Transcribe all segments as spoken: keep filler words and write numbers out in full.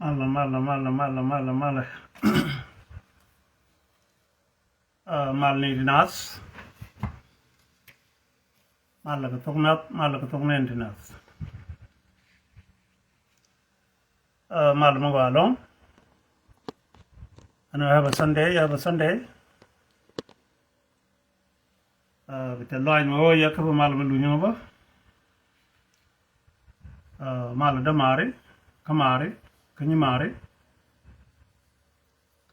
Malɛ, malɛ, malɛ, malɛ, malɛ, malɛ. Ɛ, mal ni ti naath. Malɛ kɛ thok nath, malɛ kɛ thok nɛn ti naath. Ɛ, malɛ mi gɔaa ɛlɔ̱ŋ. Ɛn ɣöö happy Sunday, happy Sunday. Ɛ, bi te lɔc mi ɣöö yɛ kä bi mal mi luny ɣä bä. Ɛ, mal dämari, kä mari, kä nyi mari.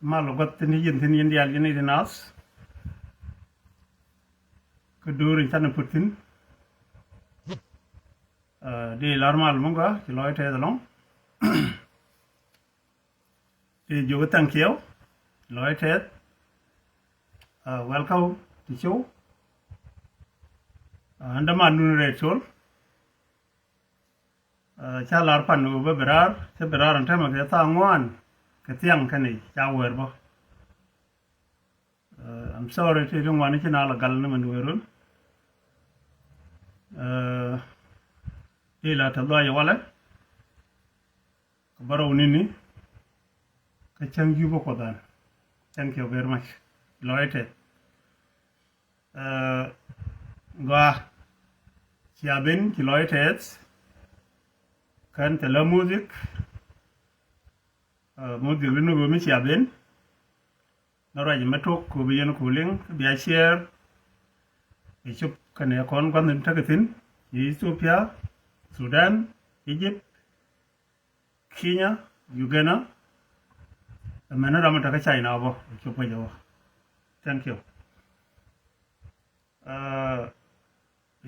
Mal gua̱th thi̱n yɛn thi̱n yɛn diaal yɛn i̱ ti naath. Kä do̱r in canɛ put thi̱n. Ɛ, di lar mal mi gɔaa ci lɔc tɛth ɛlɔ̱ŋ. Ti jiök thank you. Lɔc tɛth. Ɛ, welcome to show. Ɛ, ɛn dämanun rɛy col. Ɛ, ca lar pan ɣöö bä bi raar, cä bi raar ɛn täämɛ kɛ thaa ŋuan kɛ thiaŋ kɛnɛ ca wëër bä. Ɛ, I'm sorry ti ti ŋuan ci na la gal ni mɛn wëërun. Ɛ, ti la te dhɔac walɛ. Kä bä rɔw ni̱ni kä cäŋ Jubä Kuɔth an. Thank you very much. Lɔc tɛth. Ɛ, gɔaa. Cia ben ci lɔc tɛth. Kän thilɛ music. Ɛ, music ri ni ɣöö mi cia ben. Nä ruac mi tok kɛ bi yɛn ku liŋ bia share. Bi cop kɛnɛ kɔn gua̱n thi̱n tekɛ thi̱n ci Ethiopia, Sudan, Egypt, Kenya, Uganda. Ɛmɛn ram mi tekɛ China bä bi cop kɛ jɛ bä. Thank you. Ɛ,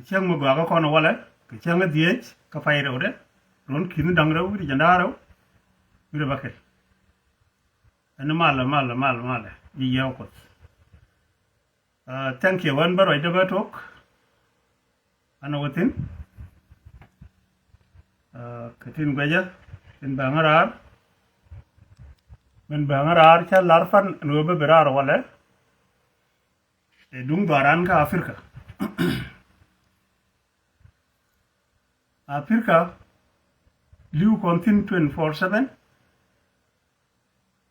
cäŋ mi gɔaa kä kɔn walɛ kɛ cäŋ a dhiec kä pay rɛwdɛ. Ruɔ̱n ki̱n da̱ŋ rɛw wi̱cdɛ jɛn da̱ŋ rɛw wi̱cdɛ bäkɛl. Ɛn malɛ, malɛ, malɛ, malɛ. Ji̱ yɛw Kuɔth. Ɛ, thank you. Ɣän bä ruacdä bä tok. Ɛn wä thi̱n. Ɛ, kɛ tin guɛcä tin bäŋä raar. Min bäŋä raar cä lar pan ɛn wä bä bi raar walɛ. Ɛ duŋ dhɔaran kä Africa. Africa li̱w kɔn thi̱n twenty four seven.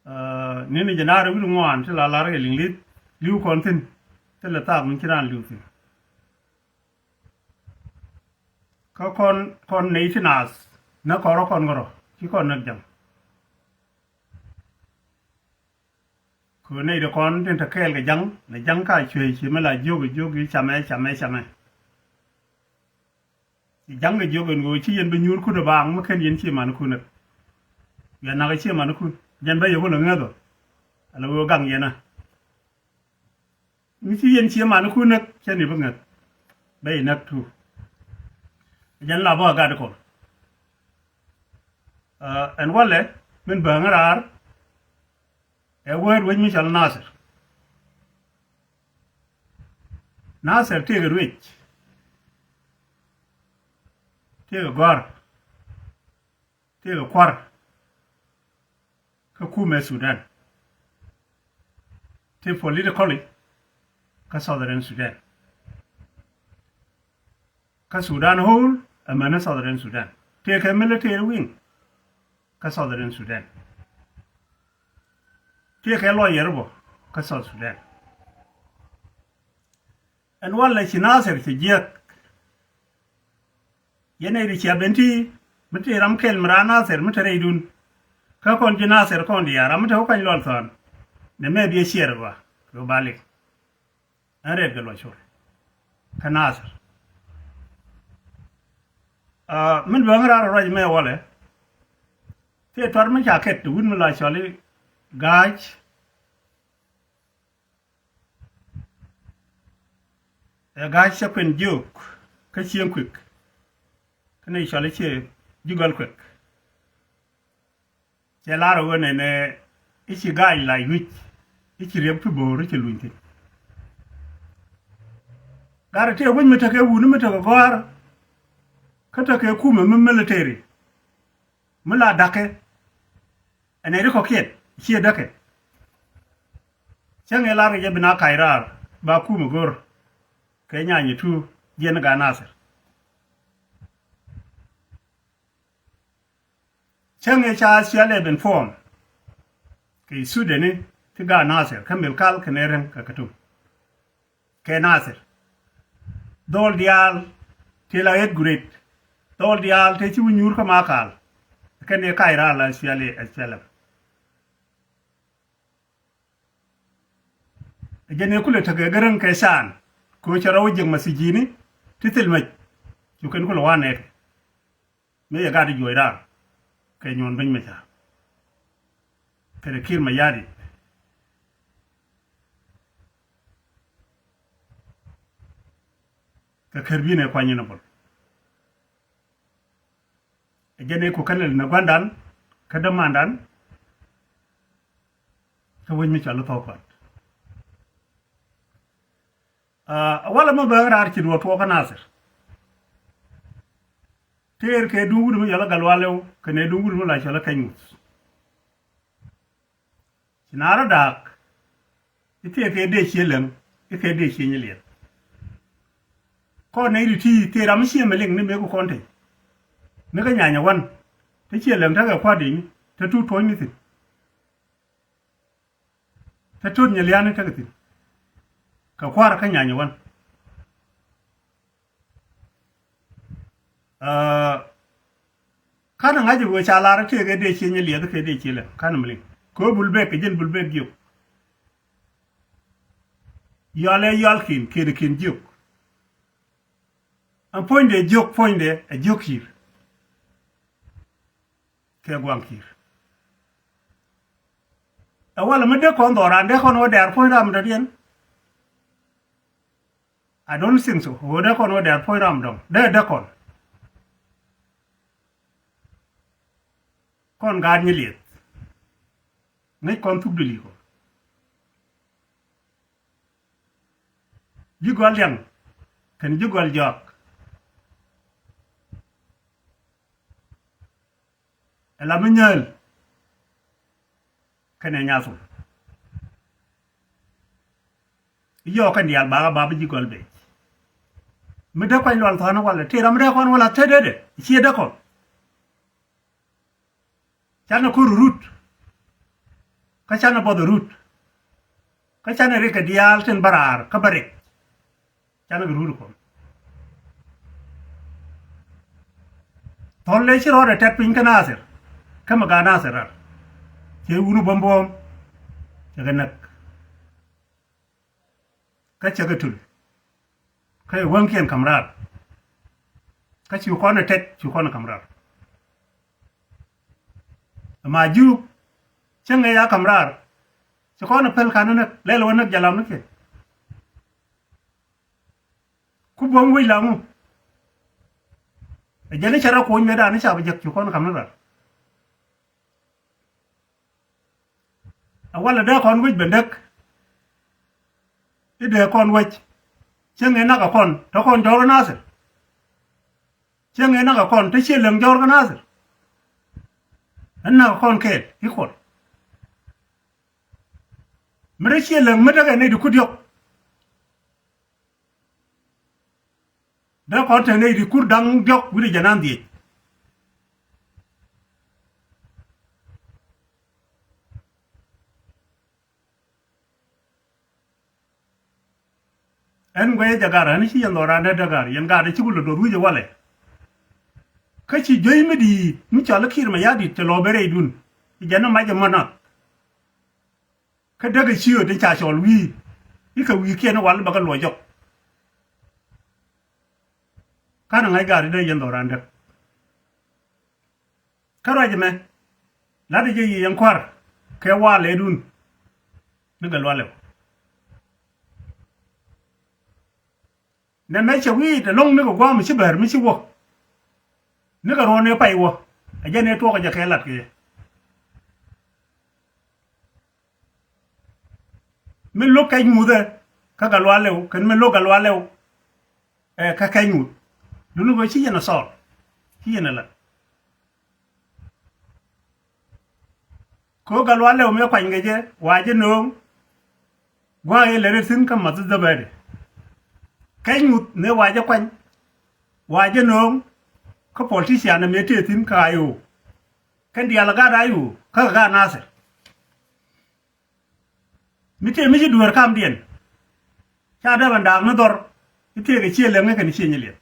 Ɛ, ni̱ni jɛ naar wi̱r ŋuan ti la lar kɛ liŋ li̱th li̱w kɔn thi̱n. Thilɛ thaak mi ci raan li̱w thi̱n. Kä kɔn, kɔn nɛy ti naath nä kɔrä kɔn kärɔ ci kɔn näk ja̱ŋ. Kɛ nɛy ti kɔn tin te kɛɛl kɛ ja̱ŋ, nɛ ja̱ŋ ka cuee ci mi la jiök jiök i̱ camɛ, camɛ, camɛ. Ci ja̱ŋ kɛ jiök ɛn ɣöö ci yɛn bi nyuur kun ɛ baaŋ mi ken yɛn ci manikun näk. Yɛn nak ci manikun jɛn bä yɛ kun ɛ ŋäth ɔ. Ala ɣöö gaŋ yɛn ɛ. Mi ci yɛn ci manikun näk cɛ ni bi ŋäth. Bä yɛ näk tu. Jɛn la bä ɛ gat kɔn. Ɛ, ɛn walɛ min bääŋä raar. Ɛ wee ruec mi cɔal Nasir. Nasir tëëkɛ ruec. Tëëkɛ gɔ̱a̱r. Tëëkɛ kua̱r. Kä kumɛ Sudan. Tëë politically kä Southern Sudan. Kä Sudan whole, ɛmɛnɛ Southern Sudan. Tëëkɛ military wing kä Southern Sudan. Tëëkɛ lawyer bä kä South Sudan. Ɛn walɛ ci Nasir ci jiäk. Yɛn ɛ ri cia ben ti mi te ram kɛl mi raan Nasir mi te rɛydun. Kä kɔn ji̱ Nasir kɔn diaal ram mi te wä kany lual thɔn. Nɛ mɛ biɛ ciɛɛr ba kɛ balik. Ɛn rɛɛt kɛ luɔc cor kä Nasir. Aa, min bɛ ŋäraar ruac mɛ walɛ. Tëë tuar mi ca kɛt wut mi la cɔl i̱ Ga̱a̱c. Ɛ Ga̱a̱c cɛ kuɛn jiök kä cieŋ kuek. Kä ni cɔl i̱ cie ji̱ gɔl kuek. Cɛ lar ɣöö nɛnɛ i̱ ci Ga̱a̱c la wi̱c i̱ ci riɛp ti bo̱o̱r i̱ ci luny thi̱n. Gat ɛ tëë wec mi tekɛ wuni mi tekɛ gɔ̱a̱r. Kä tekɛ kumɛ mi military mi la da̱kɛ. Ɛn ɛ ri kɔ̱kiɛn ciɛ däkɛ. Cäŋ ɛ lar kɛ jɛ bi na kac raar ba kumɛ go̱r. Kɛ nyany ɛ tu jiɛn Ga̱a̱c Nasir. Cäŋ ëë ca S P L A ben form kɛ student ni ti gaat Nasir kä Milkal kɛnɛ Rɛŋ kɛ Katum. Kɛ Nasir, dhɔl diaal ti la eighth grade, dhɔl diaal ti ci wi̱i̱ nyuur kä Makal, kɛn ëë kac raar la S P L A, S P L M. Ɛ jɛn ëë kulɛ tekɛ Gäräŋ kɛ Can, kɛ ɣöö cɛ rɔw jiäk ma thijini ti thil mec, cu kɛn kulɛ wa̱a̱ nɛɛkɛ. Mi yɛ gat i̱ juɔc raar kɛ nyuɔn beny mɛ ca kɛnɛ Kiir Mayardit kɛ kär bi̱i̱n ɛ kuany in a bol. Ɛ jɛn ëë ku kɛn lɛ nɛ gua̱ndan kä dämandan kä wec mi cɔal i̱ Thɔɔk Kɔt. Aa, walɛ mi bɛ raar ci duɔ̱ɔ̱r tuɔɔk kä Nasir. Tëër kɛ duŋ wut mi cɔal i̱ Gatluak Lew kɛnɛ duŋ wut mi la cɔal i̱ Kɛny Ŋuth. Ci na rɔ da̱a̱k i̱ tëër kɛ dee cië läŋ i̱ kɛ dee cië nyi liɛth. Kɔn nɛy ri ti tëër ram mi cië mɛ liŋ ni mëë ku kɔn te. Ni kä Nyanyɛ Wan te cië läŋ tekɛ kua̱r di̱i̱ni te tuut tuɔ̱ɔ̱cni thi̱n. Te tuut nyɛ lia̱a̱ni tekɛ thi̱n kɛ kua̱r kä Nyanyɛ Wan. Aa, ka̱n ŋa̱c ɛ ɣöö ca lar tëëkɛ dee cieny liɛth kɛ dee cieny lɛ ka̱n mi liŋ. Kɛ ɣöö Bul Bek kɛ jɛn Bul Bek jiök. Yɔal ɛ yɔalkiɛn kiɛn kiɛn jiök. Ɛn puɔ̱nydɛ jiök puɔ̱nydɛ ɛ jiök Kiir. Kɛ gua̱a̱ŋ Kiir. Ɛ walɛ mi dee kɔn dhɔran dee kɔn wä dɛɛr puɔ̱ny ram dɔ̱diɛn. I don't think so. Ɣöö dee kɔn wä dɛɛr puɔ̱ny ram dɔ̱ŋ dee dee kɔn. Kɔn gaat nyi lieth ŋäc kɔn thuk duli kɔ. Ji̱ gɔl diaŋ kɛn ji̱ gɔl jɔak. Ɛ la mi nyääl kɛnɛ nyathum. Yɔɔk kɛn diaal bakä bap ji̱ gɔl bec. Mi dee kuany lual thɔ̱a̱n walɛ tëë ram mi dee kɔn walɛ te dee dee ciɛ dee kɔn. Canɛ ko̱r rut kä canɛ buɔth rut kä canɛ rik kɛ diaal tin bä raar kä bä rik. Canɛ kɛ rut kɔn. Thɔl lɛ ci rɔɔdɛ tɛt piny kä Nathir kä mɛ gaat Nathir rar. Cɛ wun buɔ̱m buɔ̱m cɛ kɛ näk. Kä cɛ kɛ tul kä yɛ wäŋkiɛn ka̱m raar. Kä ci kɔn ɛ tɛt ci kɔn ɛ ka̱m raar. Ɛma jiuk cä ŋɛc a ka̱m raar. Ci kɔn ɛ päl ka̱n ɛ näk lɛl wä näk jalamnikiɛn. Ku buɔ̱m wec la ŋu. Ɛ jɛn i̱ cɛ rɔ kuɔ̱ny mëëdan i̱ ca bi jek cu kɔn ka̱m ni ral. A walɛ dee kɔn wec ben däk. I̱ dee kɔn wec cieŋ ëë nak ɛ kɔn te kɔn jɔ̱ɔ̱r kä Nathir. Cieŋ ëë nak ɛ kɔn te ciɛ läŋ jɔ̱ɔ̱r kä Nathir. Ɛn nak ɛ kɔn kɛɛl i̱ kuɔl. Mi te ciɛ läŋ mi tekɛ nɛy ti kut diɔ̱k. Dee kɔn te nɛy ti kur da̱ŋ diɔ̱k wi̱cdɛ jɛ nan dhiec. Ɛn guɛcä jɛ gar ɛn ci yɛn dhɔran dee dee gar yɛn gar dee ci ku lɛ do̱th wi̱cɛ walɛ. Kä ci juey mi di̱i̱t mi cɔal i̱ Kiir Mayardit cɛ lɔ ben rɛydun. Jɛn ni mac ɛmɔ nath. Kä däk ɛ ciööt in ca cɔl wi̱i̱ i̱ kɛ wi̱i̱kiɛn i̱ wal bɛ kɛ luɔc jɔk. Ka̱n ɛ ŋa̱c gaari dee yɛn dhɔran däk. Kä ruac ɛmɛ la̱t ɛ jɛ yiëë yɛn kua̱r kɛ walɛ dun. Ni Gatluak Lew. Nɛ mɛ cɛ wi̱i̱ tɛ lo̱ŋ nikɛ gua̱a̱m mi ci bäär mi ci wä. Nikɛ ruɔ̱n ëë pay wä. Ɛ jɛn ëë tuɔɔk ɛ jɛ kɛ lat kɛ jɛ. Mi lo̱k Kɛc Ŋuth ɛ kä Gatluak Lew kɛn mi lo̱k Gatluak Lew ɛ kä Kɛc Ŋuth. Duni bä ci yɛn ɛ thɔɔl ci yɛn ɛ lat. Kɛ ɣöö Gatluak Lew mëë kuany kɛ jɛ wa jɛ nööŋ. Gua̱a̱k yɛ lɛ rɛt thi̱n kä math dhäbädɛ. Kɛc Ŋuth mëë wa jɛ kuany wa jɛ nööŋ. Kä politician mëë tëë thi̱n kä I O. Kɛn diaal a gaat Ayuu kä gaat Nathir. Mi tëë mi ci dueer kamdiɛn, ca dee bɛ daak ni dhɔr. I̱ tëëkɛ cië lɛŋ ni kɛn cië nyi liɛth.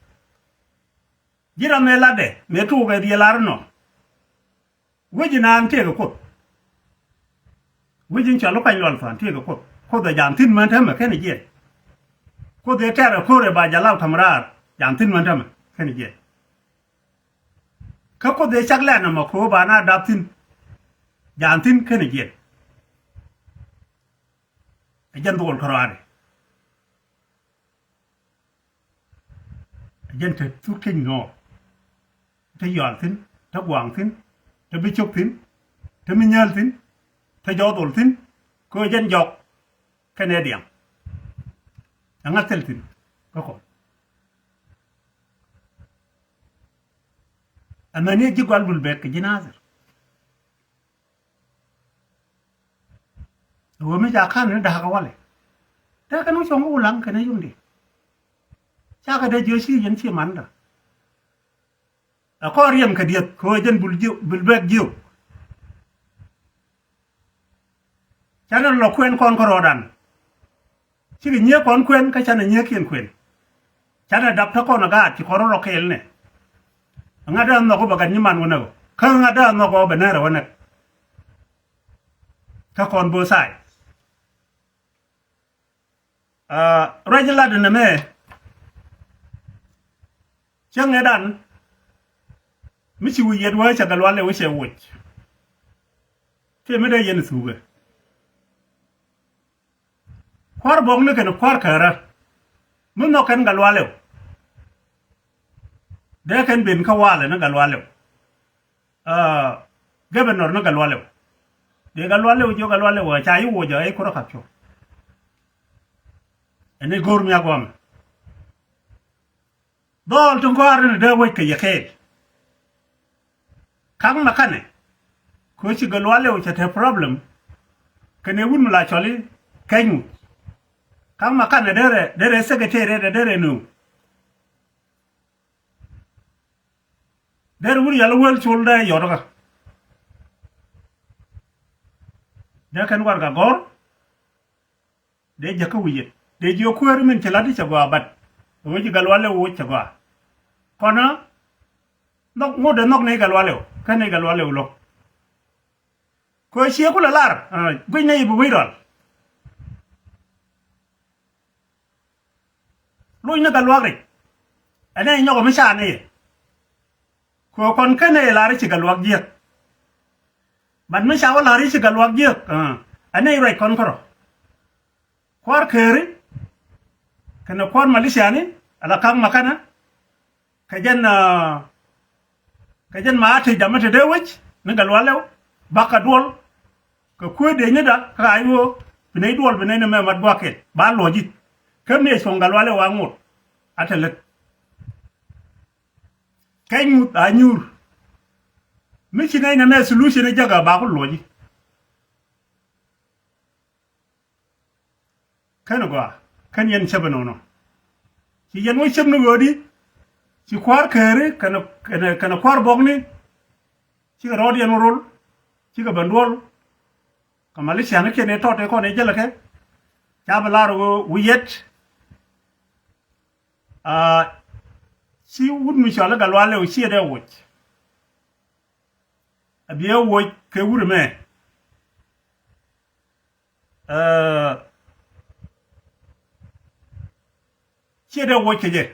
Ji̱ ram mëë latdɛ mëë tuukɛ dhiee lar inɔ. Wec inaan tëëkɛ Kuoth. Wec in cɔal i̱ Kuany Lual Thuan tëëkɛ Kuoth. Kuoth ɛ jam thi̱n män täämɛ kɛnɛ jiɛn. Kuoth ëë tɛ̈r ɛ ko̱r ɛ ba jɛ law täm raar jam thi̱n män täämɛ kɛnɛ jiɛn. Kä Kuoth ëë cak lɛn ɛmɔ köö ba na dap thi̱n, jam thi̱n kɛnɛ jiɛn. Ɛ jɛn dhuɔl kärɔaadɛ. Ɛ jɛn te thut keny nɔɔr. Te yɔal thi̱n, te gua̱a̱ŋ thi̱n, te bi cop thi̱n, te mi nyääl thi̱n, te jɔɔk dhol thi̱n, köö jɛn jɔk kɛnɛ diaŋ. Ɛŋa thil thi̱n kä kɔn. Amäni ji̱ gɔal Bul Bɛk kɛ ji̱ Nathir. Ɣöö mi ca ka̱n ni da̱a̱k ɛ walɛ. Dee kɛn wä cuɔ̱ŋ kä Wulaŋ kɛnɛ yumdi. Cakɛ dee jiö ci yɛn ci manda. Ɛ kɔn riɛm kɛ dieth kɛ ɣöö jɛn Bul jiök, Bul Bɛk jiök. Canɛ lɔ kuɛn kɔn kä rɔɔdan. Cikɛ nyiee kɔn kuɛn kä canɛ nyieekiɛn kuɛn. Canɛ dap te kɔn ɛ gaat ci kɔn rɔ lɔ kɛɛl nɛ. Ŋa̱t dee a nhɔk ɔ bɛ gat nyiman wä näk ɔ kä ŋa̱t dee a nhɔk ɔ bɛ nɛɛrɛ wä näk. Kä kɔn both side. Aa, ruac in latdä nɛmɛ. Cäŋ ëëdan mi ci wi̱i̱ yɛt wee cɛ Gatluak Lɛw cɛ woc. Tëë mi dee yɛn thuukɛ. Kua̱r Buɔkni kɛnɛ Kua̱r Kärä mi nhɔk kɛn Gatluak Lɛw. Dee kɛn ben kä walɛ ni Gatluak Lɛw. Aa, governor ni Gatluak Lɛw. Dee Gatluak Lɛw jiök Gatluak Lɛw ɛ ca yi woc ɛ i̱ kurä kap cuɔ. Ɛn i̱ go̱o̱r mi a guamɛ. Dhɔl ti ŋɔaar ni dee wec kɛ yɛ kɛɛl. Ka̱ŋ ma kanɛ. Kɛ ci Gatluak Lɛw cɛ te problem. Kɛnɛ wut mi la cɔl i̱ Kɛny Ŋuth. Ka̱ŋ ma kanɛ derɛ, derɛ secretary derɛ, derɛ nööŋ. Derɛ wut yal wäl col dee yɔt kä. Dee kɛn warɛgak gɔ̱r. Dee jäkä wi̱i̱ yet dee jiök kuäär min ci la̱t i̱ cɛ gɔaa bat. Ɛ wec i̱ Gatluak Lɛw woc cɛ gɔaa. Kɔnä nhɔk ŋot dee nhɔk nɛy Gatluak Lɛw kä nɛy Gatluak Lɛw lo̱k. Kɛ ciɛ kulɛ lar, aa, guic nɛy i̱ bi wec rɔal. Loc ni Gatluak Rɛc. Ɛ nɛy nyɔk ɛ mi ca nɛy ɛ. Kɛ kɔn kä nɛy lar i̱ ci Gatluak jiäk. Bat mi ca wä la̱r i̱ ci Gatluak jiäk, aa, ɛ nɛy ruac kɔn kärɔ. Kua̱r Kääri kɛnɛ Kua̱r Maliciani ala Ka̱ŋ Makana. Kɛ jɛn, aa, kɛ jɛn ma a tëë jam mi te dee wec ni Gatluak Lɛw. Bakä duɔl kɛ kuäär dee nyitda kä a i̱ ɣöö bi nɛy duɔl bi nɛy ni mɛ mat gua̱a̱kɛn ba luɔ̱c i̱. Kä mëë cuɔ̱ŋ Gatluak Lɛw a ŋot a te lät. Kɛny Ŋuth a nyuur. Mi ci nɛy nɛmɛ solution i̱ jäkä ba ku luɔ̱c i̱. Kɛn gɔaa kɛn yɛn cäp ɛnɔnɔ. Ci yɛn wä cäp ni ɣöödi. Ci Kua̱r Kääri kɛnɛ, kɛnɛ, kɛnɛ Kua̱r Buɔkni. Cikɛ rɔɔdiɛn wä rol. Cikɛ ben duɔl. Kɛ Malicianikiɛn ëë tɔt ëë kɔn ëë jälɛ kɛ. Ca bi lar ɣöö wi̱i̱ yɛt. Aa, ci wut mi cɔal i̱ Gatluak Lɛw ciɛ dee woc. A biɛ woc kɛ wut ɛmɛ. Aa, ciɛ dee woc kɛ jɛ.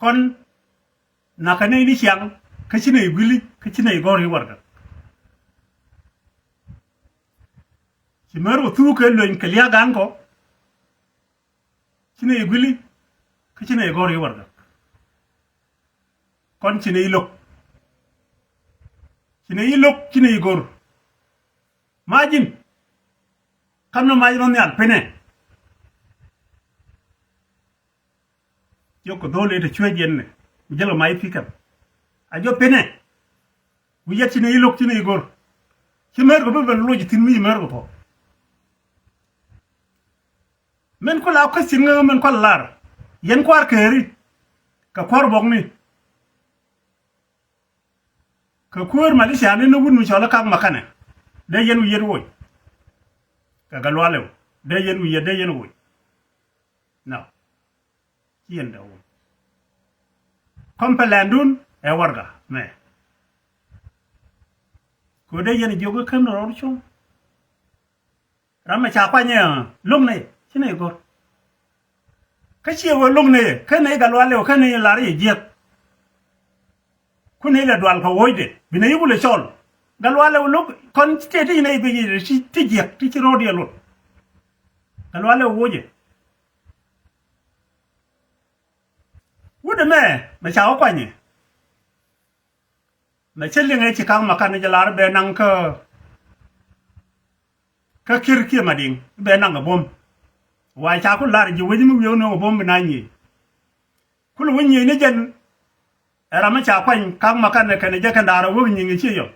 Kɔn nakä nɛy ni ciaŋ kä ci nɛy guili kä ci nɛy gɔ̱r i̱ warɛgak. Ci mär wä thuk kɛ luny kɛ lia̱a̱ gan kɔ. Ci nɛy guili kä ci nɛy gɔ̱r i̱ warɛgak. Kɔn ci nɛy lo̱k. Ci nɛy lo̱k ci nɛy go̱r. Mac in. Kam ni mac in nhial pinɛ. Jiök kɛ dho̱l ëë te cuec yɛn nɛ. Ku jäl kɛ mac i̱ pi̱kɛm. A jɔ pinɛ. Wi̱i̱ yɛt ci nɛy lo̱k ci nɛy go̱r. Ci mär kɛ bi ben loc thi̱n mi ci mär kɛ thuɔ̱k. Min ku la question ŋäŋä min ku la lar. Yɛn Kua̱r Kääri kɛ Kua̱r Buɔkni. Kɛ kuäär Malaysia ni ni wut mi cɔl i̱ Kak Makanɛ. Dee yɛn wi̱i̱ yɛn woc. Kɛ Gatluak Lew. Dee yɛn wi̱i̱ yɛn, dee yɛn woc. No. Ci yɛn dee woc. Kɔm pɛ lɛndun ɛ warɛga mɛ. Kɛ dee yɛn jiök i̱ käm ni rɔɔd cuŋ. Ram mɛ ca kuany ɛ lo̱ŋ nɛy ci nɛy go̱r. Kä ciɛ ɣöö lo̱ŋ nɛy kä nɛy Gatluak Lew kä nɛy lar yɛ jiäk. Ku nɛy lɛ dual kɛ wuɔ̱cdɛ bi nɛy wulɛ cɔl. Gatluak Lew lo̱k kɔn tëë ti nɛy bi yic ti jiäk ti ci ro̱o̱diɛ lot. Gatluak Lew wuɔ̱cɛ. Wut ɛmɛ mɛ ca wä kuanyɛ. Mɛ cä liŋɛ ci Kak Makanɛ jɛ lar bɛ naŋ kä kä Kiir kiɛ Madiŋ bɛ naŋ kɛ buɔ̱m. Wa ca ku lar ji̱ wec mi wi̱i̱ wä nööŋ kɛ buɔ̱m bi na nyiey. Kulɛ wä nyiey ni jɛn. Ɛ ram mi ca kuany Kak Makanɛ kɛnɛ jɛ kɛn da̱a̱r ɛ wek nyiey ŋi̱ ci yɔm.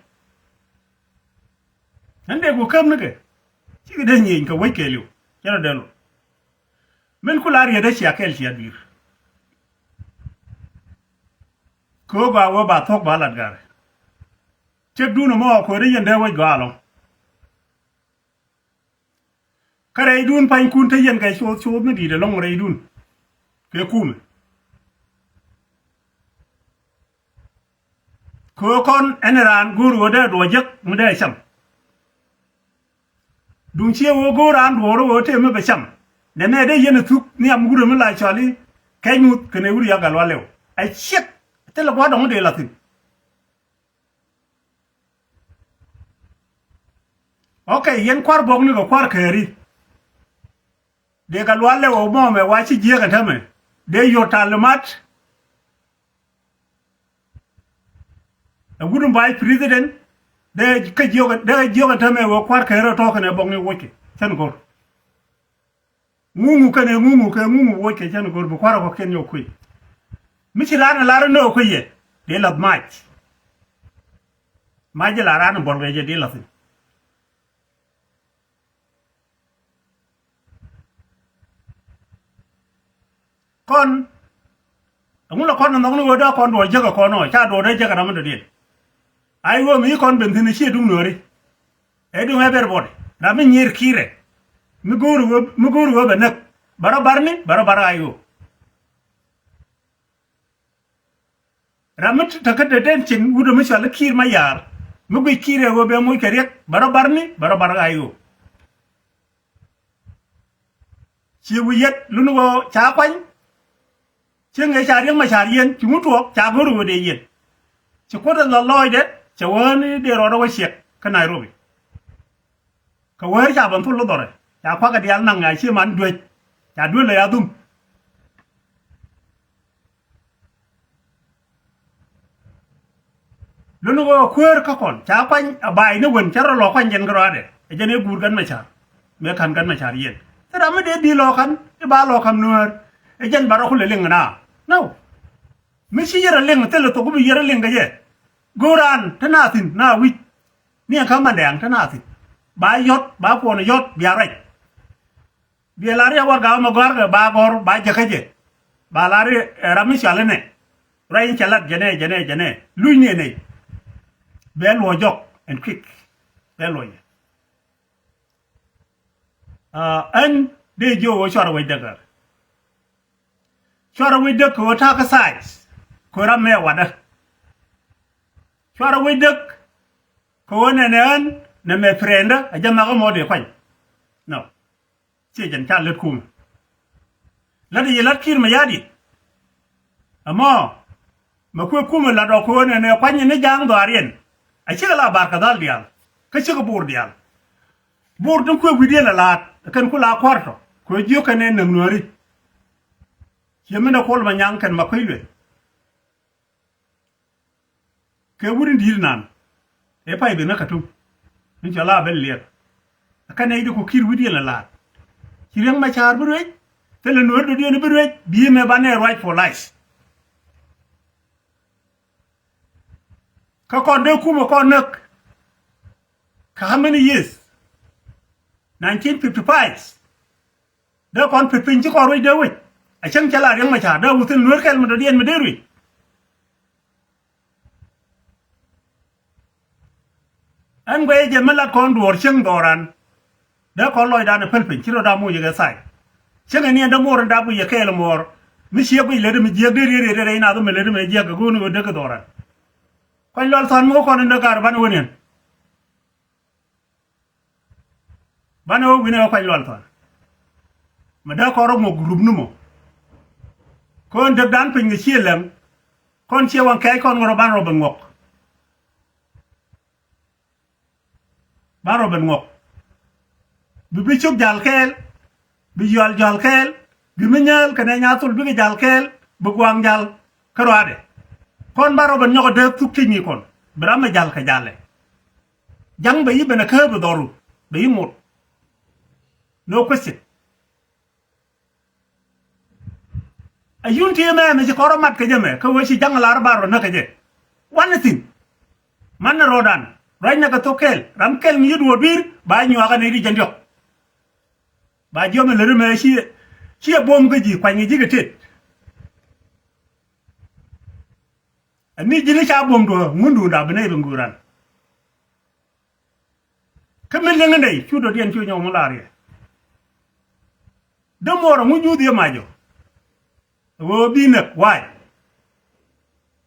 Ɛn dee ku käm nikɛ cikɛ dee nyiey kɛ wec kɛɛliw. Cɛ rɔ dee luɔt. Min ku la riet dee cia kɛɛl cia dui̱r. Kɛ ɣöö gɔaa wee ba thuɔ̱k ba lat garɛ. Tiɛpdun ɛmɔ kɛ ɣöö dee yɛn dee wec gɔaa ɛlɔ̱ŋ. Kä rɛydun panykun te yɛn kɛ coth coth mi di̱i̱t ɛlɔ̱ŋ rɛydun. Kɛ kumɛ. Kɛ ɣöö kɔn ɛn raan go̱o̱r ɣöö dee duɔɔk jek mi dee cam. Duŋ ciɛ ɣöö go̱o̱r raan duɔɔr ɣöö tëë mi bɛ cam. Nɛmɛ dee yɛn ɛ thuk nhiam wurɛ mi la cɔal i̱ Kɛc Ŋuth kɛnɛ wur Yak Gatluak Lew. Ɛ ciɛk thilɛ gua̱a̱r dɔ̱ŋ dee la thi̱n. Ok, yɛn kua̱r buɔ̱kni kɛ kua̱r kääri. Dee Gatluak Lew ɛ mɔmɛ wa ci jiääk ɛn täämɛ. Dee yot talimat. Ɛ wut in vice president. Dee kä jiök, dee jiök ɛn täämɛ wee kua̱r kääri ɛ tɔ̱ kɛnɛ buɔ̱kni wuɔckɛ. Cän go̱r. Ŋuŋu kɛnɛ ŋuŋu kɛ ŋuŋu woc kɛ cɛn go̱r bi kua̱r kɔ kiɛn yɔ kui̱. Mi ci raan lar ni ɔ kui̱ yɛ di lath mac. Mac ji la raan buɔl kɛ jɛ di lath in. Kɔn ɛŋu la kɔn nhɔk ni ɣöö dee kɔn duɔl jek ɛ kɔn ɔ ca duɔl dee jek ɛ ram mi dɔ̱diɛn. Ay ɣöö mi ci kɔn ben thi̱n ɛ ciɛ duŋ nuääri. Ɛ duŋ everybody ram mi nyier ki̱i̱rɛ. Mi go̱o̱ri ɣöö, mi go̱o̱ri ɣöö bɛ näk bɛ rɔ bar ni bɛ rɔ bar ay ɣöö. Ram mi te kä dee den cin wut ɛ mi cɔal i̱ Kiir Mayar mi guic ki̱i̱rɛ ɣöö bɛ moc kɛ riɛk bɛ rɔ bar ni bɛ rɔ bar ay ɣöö. Ci wi̱i̱ yet luni ɣöö ca kuany. Ci ŋee ca Riek Machar yien ci ŋut tuɔɔk ca go̱r ɣöö dee yien. Ci kuoth ɛ lɔ lɔɔcdɛ cɛ wääni dee rɔɔdɛ wä ciɛk kä Nairobi. Kɛ wäär ca ben thul dhɔrɛ ca kuakä diaal naŋ a cie man duec. Ca duel lɛ ya dhum. Luni ɣöö kuäär kä kɔn ca kuany a ba̱a̱c ni wen cä rɔ lɔ kuany jɛn kärɔaadɛ. Ɛ jɛn ëë guur Gat Machar mëë ka̱n Gat Machar yɛn. Thil ram mi dee di̱i̱t lɔ ka̱n i̱ ba lɔ ka̱m nuäär. Ɛ jɛn ba rɔ kulɛ liŋ na nau. Mi ci yɛr a liŋ thilɛ thok bi yɛr a liŋ kɛ jɛ. Go̱o̱r raan te na thi̱n na wi̱c. Ni ɛn ka̱m mandɛɛŋ te na thi̱n ba yɔt ba puɔn yɔt bia ruac. Biɛ la riɛk warɛga mɛ gɔ̱a̱rkɛ ba gɔ̱r ba jäkä jɛ. Ba la riɛk ɛ ram mi cɔal inɛ. Ruac in cɛ lat jɛnɛ jɛnɛ jɛnɛ luc ni ɛnɛ. Bɛ luɔ̱c jɔk ɛn kui̱k. Bɛ luɔ̱c jɛ. Ɛn dee jiök ɣöö cuarɛ wec däk ɣär. Cuarɛ wec däk kɛ ɣöö ta̱a̱ kä size kɛ ɣöö ram mɛ ɛ watdä. Cuarɛ wec däk kɛ ɣöö nɛnɛ ɣän nɛ mɛ friendä ɛ jɛ makä mɔ dee kuany. Nɔ. Ciɛ jɛn ca lät kumɛ. Lät i̱ yɛ lät Kiir Mayardit. Ɛmɔ mɛ kuɛ kumɛ lat ɔ ko̱o̱n ɛn ɛ kuany ni ja̱a̱ŋ dhɔaariɛn. A cikɛ la bar kɛ dhal diaal kä cikɛ bur diaal. Bur tin kuɛ wi̱diɛn ɛ la̱a̱t kɛn ku la kua̱r tɔ kuɛ jiök kɛn ɛ näk nuääri. Ciɛ min ɛ Kuɔl Manyaŋ kɛn ma kuec lueth. Kɛ wut in di̱i̱t nan ëë pay ben kä Ka̱tum. Min cɔl a ben liɛr. Kä nɛy di ku Kiir wi̱cdiɛn la la̱a̱t. Ci Riɛk Macaar bi ruec. Thilɛ nuäär dɔ̱diɛn bi ruec bi mëë banɛ ruac for life. Kä kɔn dee kumɛ kɔn näk. Kä how many years? Nineteen fifty-five. Dee kɔn pith piny ci kɔn ruec dee wec. A cäŋ cɛ la Riɛk Macaar dee wuthin nuäär kɛl mi dɔ̱diɛn mi dee ruec. Ɛn guɛy jɛ mi lat kɔn duɔ̱ɔ̱r cieŋ dhɔran. Dee kɔn lɔcdan ɛ päl piny ci rɔ da muc ɛ kɛ thac. Cieŋ ɛ ni ɛn dee muɔr ɛn dap guic ɛ kɛɛl ɛ muɔr. Mi ciek guic lät mi jiääk dee riet riet riet ɛn a dhom ɛ lät mi jiääk kɛ go̱o̱n ɣöö dee kɛ dhɔran. Kuany Lual Thɔn mi wä kɔn in dee gaar banɛ wä niɛn. Banɛ wä wi̱nɛ wä Kuany Lual Thɔn. Mɛ dee kɔn rɔ ŋuɔk group ni mɔ. Kɔn däkdan piny kɛ ciɛ lɛŋ. Kɔn ciɛ waŋ kɛɛc kɔn ŋɔrɔ ban rɔ ben ŋuɔk. Ban rɔ ben ŋuɔk. Bi bi cuk jal kɛɛl. Bi yual jal kɛɛl. Bi mi nyääl kɛnɛ nyathul bikɛ jal kɛɛl. Bi guaŋ jal. Kä ruaadɛ. Kɔn ban rɔ ben nyɔk dee thuk ti̱cni kɔn. Bi ram mi jal kɛ jalɛ. Ja̱ŋ bɛ yi ben a kä bi dhɔru. Bɛ yi ŋot. No question. A yun ti mɛ mi ci kɔrɔ mat kɛ jɛ mɛ kä wee ci ja̱ŋ lar bar rɔ näk kɛ jɛ. One thing. Man ni rɔɔdan ruac nɛ kɛ thok kɛɛl ram kɛl mi yet wä dui̱r ba nyuakä ni ri jɛn diɔk. Ba jiɔm ilɛ ri mɛ ci ci a buɔm kä ji̱ kuany kɛ ji̱ kɛ tet. Ɛ mi ji̱n ca buɔ̱m duɔ ŋun duun da bi nɛy bi ŋuran. Kä mi liŋ nɛy cu dɔ̱diɛn cu nyɔk mi lar yɛ. Dämuɔɔr ɛ ŋu nyuuth yɛ mac ɔ. Ɛ ɣöö bi näk wa̱a̱y.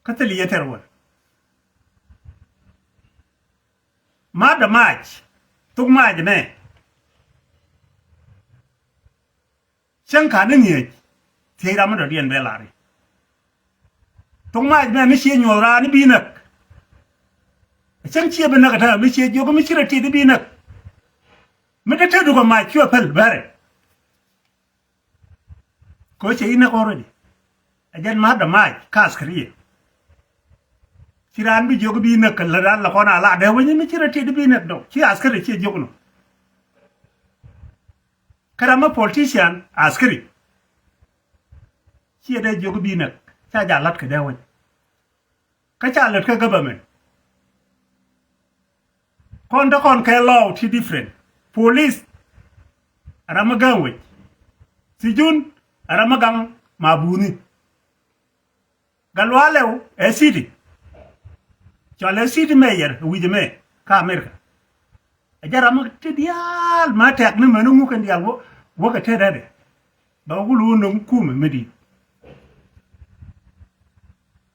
Kä thil yɛ tɛr wä. Ma̱a̱t dɛ mac. Thok mac ɛmɛ. Cäŋ ka̱n ni ŋi̱eec thiec ram mi dɔ̱diɛn bɛ lari. Thok mac mɛ mi cie nyuɔth raan i̱ bi näk. Cäŋ cie bi näk ɛ täämɛ mi cie jiök mi ci rɔ tit i̱ bi näk. Mi te te dukɛ mac cuɛ päl bɛrɛ. Kɛ ɣöö cɛ i̱ näk already. Ɛ jɛn ma̱a̱t dɛ mac ka askariɛ. Ci raan bi jiök i̱ bi näk kɛ lät raan la kɔn a la dee weny mi ci rɔ tit i̱ bi näk dɔ̱k ci askari cie jiök nɔ. Kä ram mi politician askari. Ciɛ dee jiök bi näk ca jal la̱t kɛ dee wec. Kä ca lät kä government. Kɔn te kɔn kɛ law ti different. Police ram mi gaŋ wec. Sijun ram mi gaŋ ma buuni. Gatluak Lɛw ɛ city. Cɔal ɛ city mayor wi̱c ɛmɛ kä America. Ɛ jɛ ram mi te diaal ma tɛk ni mɛn ŋuk kɛn diaal wä wä kɛ te dɛdɛ. Bɛ wä kul wä no̱ŋ kumɛ mi di̱i̱t.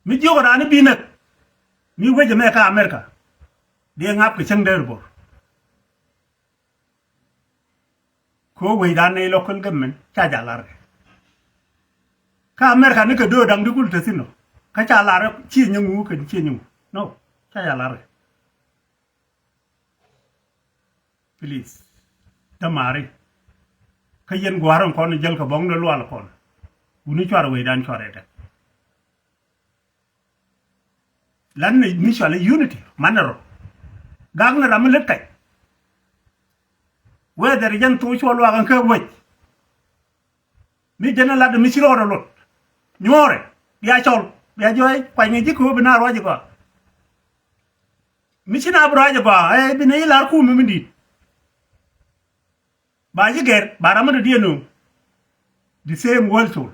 Mi jiök raan i̱ bi näk mi wec ɛmɛ kä America. Diɛ ŋap kɛ cäŋ dee ribor. Kɛ ɣöö wecdan nɛy local government ca jal lar kɛ. Kä America ni kɛ do̱o̱ da̱ŋ di kul te thi̱n ɔ kä ca lar ciɛ nyiŋu kɛn ciɛ nyiŋu. No, ca jal lar kɛ. Please. Dämaari. Kä yɛn gua̱a̱r in kɔn jäl kɛ bɔŋ ni lual kɔn. Wuni cuarɛ wecdan cuarɛ däk. Lan ni mi cɔal i̱ unity manɛ rɔ. Gak ni ram mi lät kac. Whether jɛn thok cuɔ luaak in kä wec. Mi jɛn lat mi ci rɔɔdɛ lot. Nyuɔɔrɛ bia cɔl bia jɔɔy kuany ŋi̱ ji̱ kɛ wä bi na ruac i̱ gɔaa. Mi ci na bi ruac i̱ gɔaa ɛ bi nɛ i̱ lar kumɛ mi di̱i̱t. Ba ji̱ gɛr ba ram mi dɔ̱diɛn nööŋ. The same world col.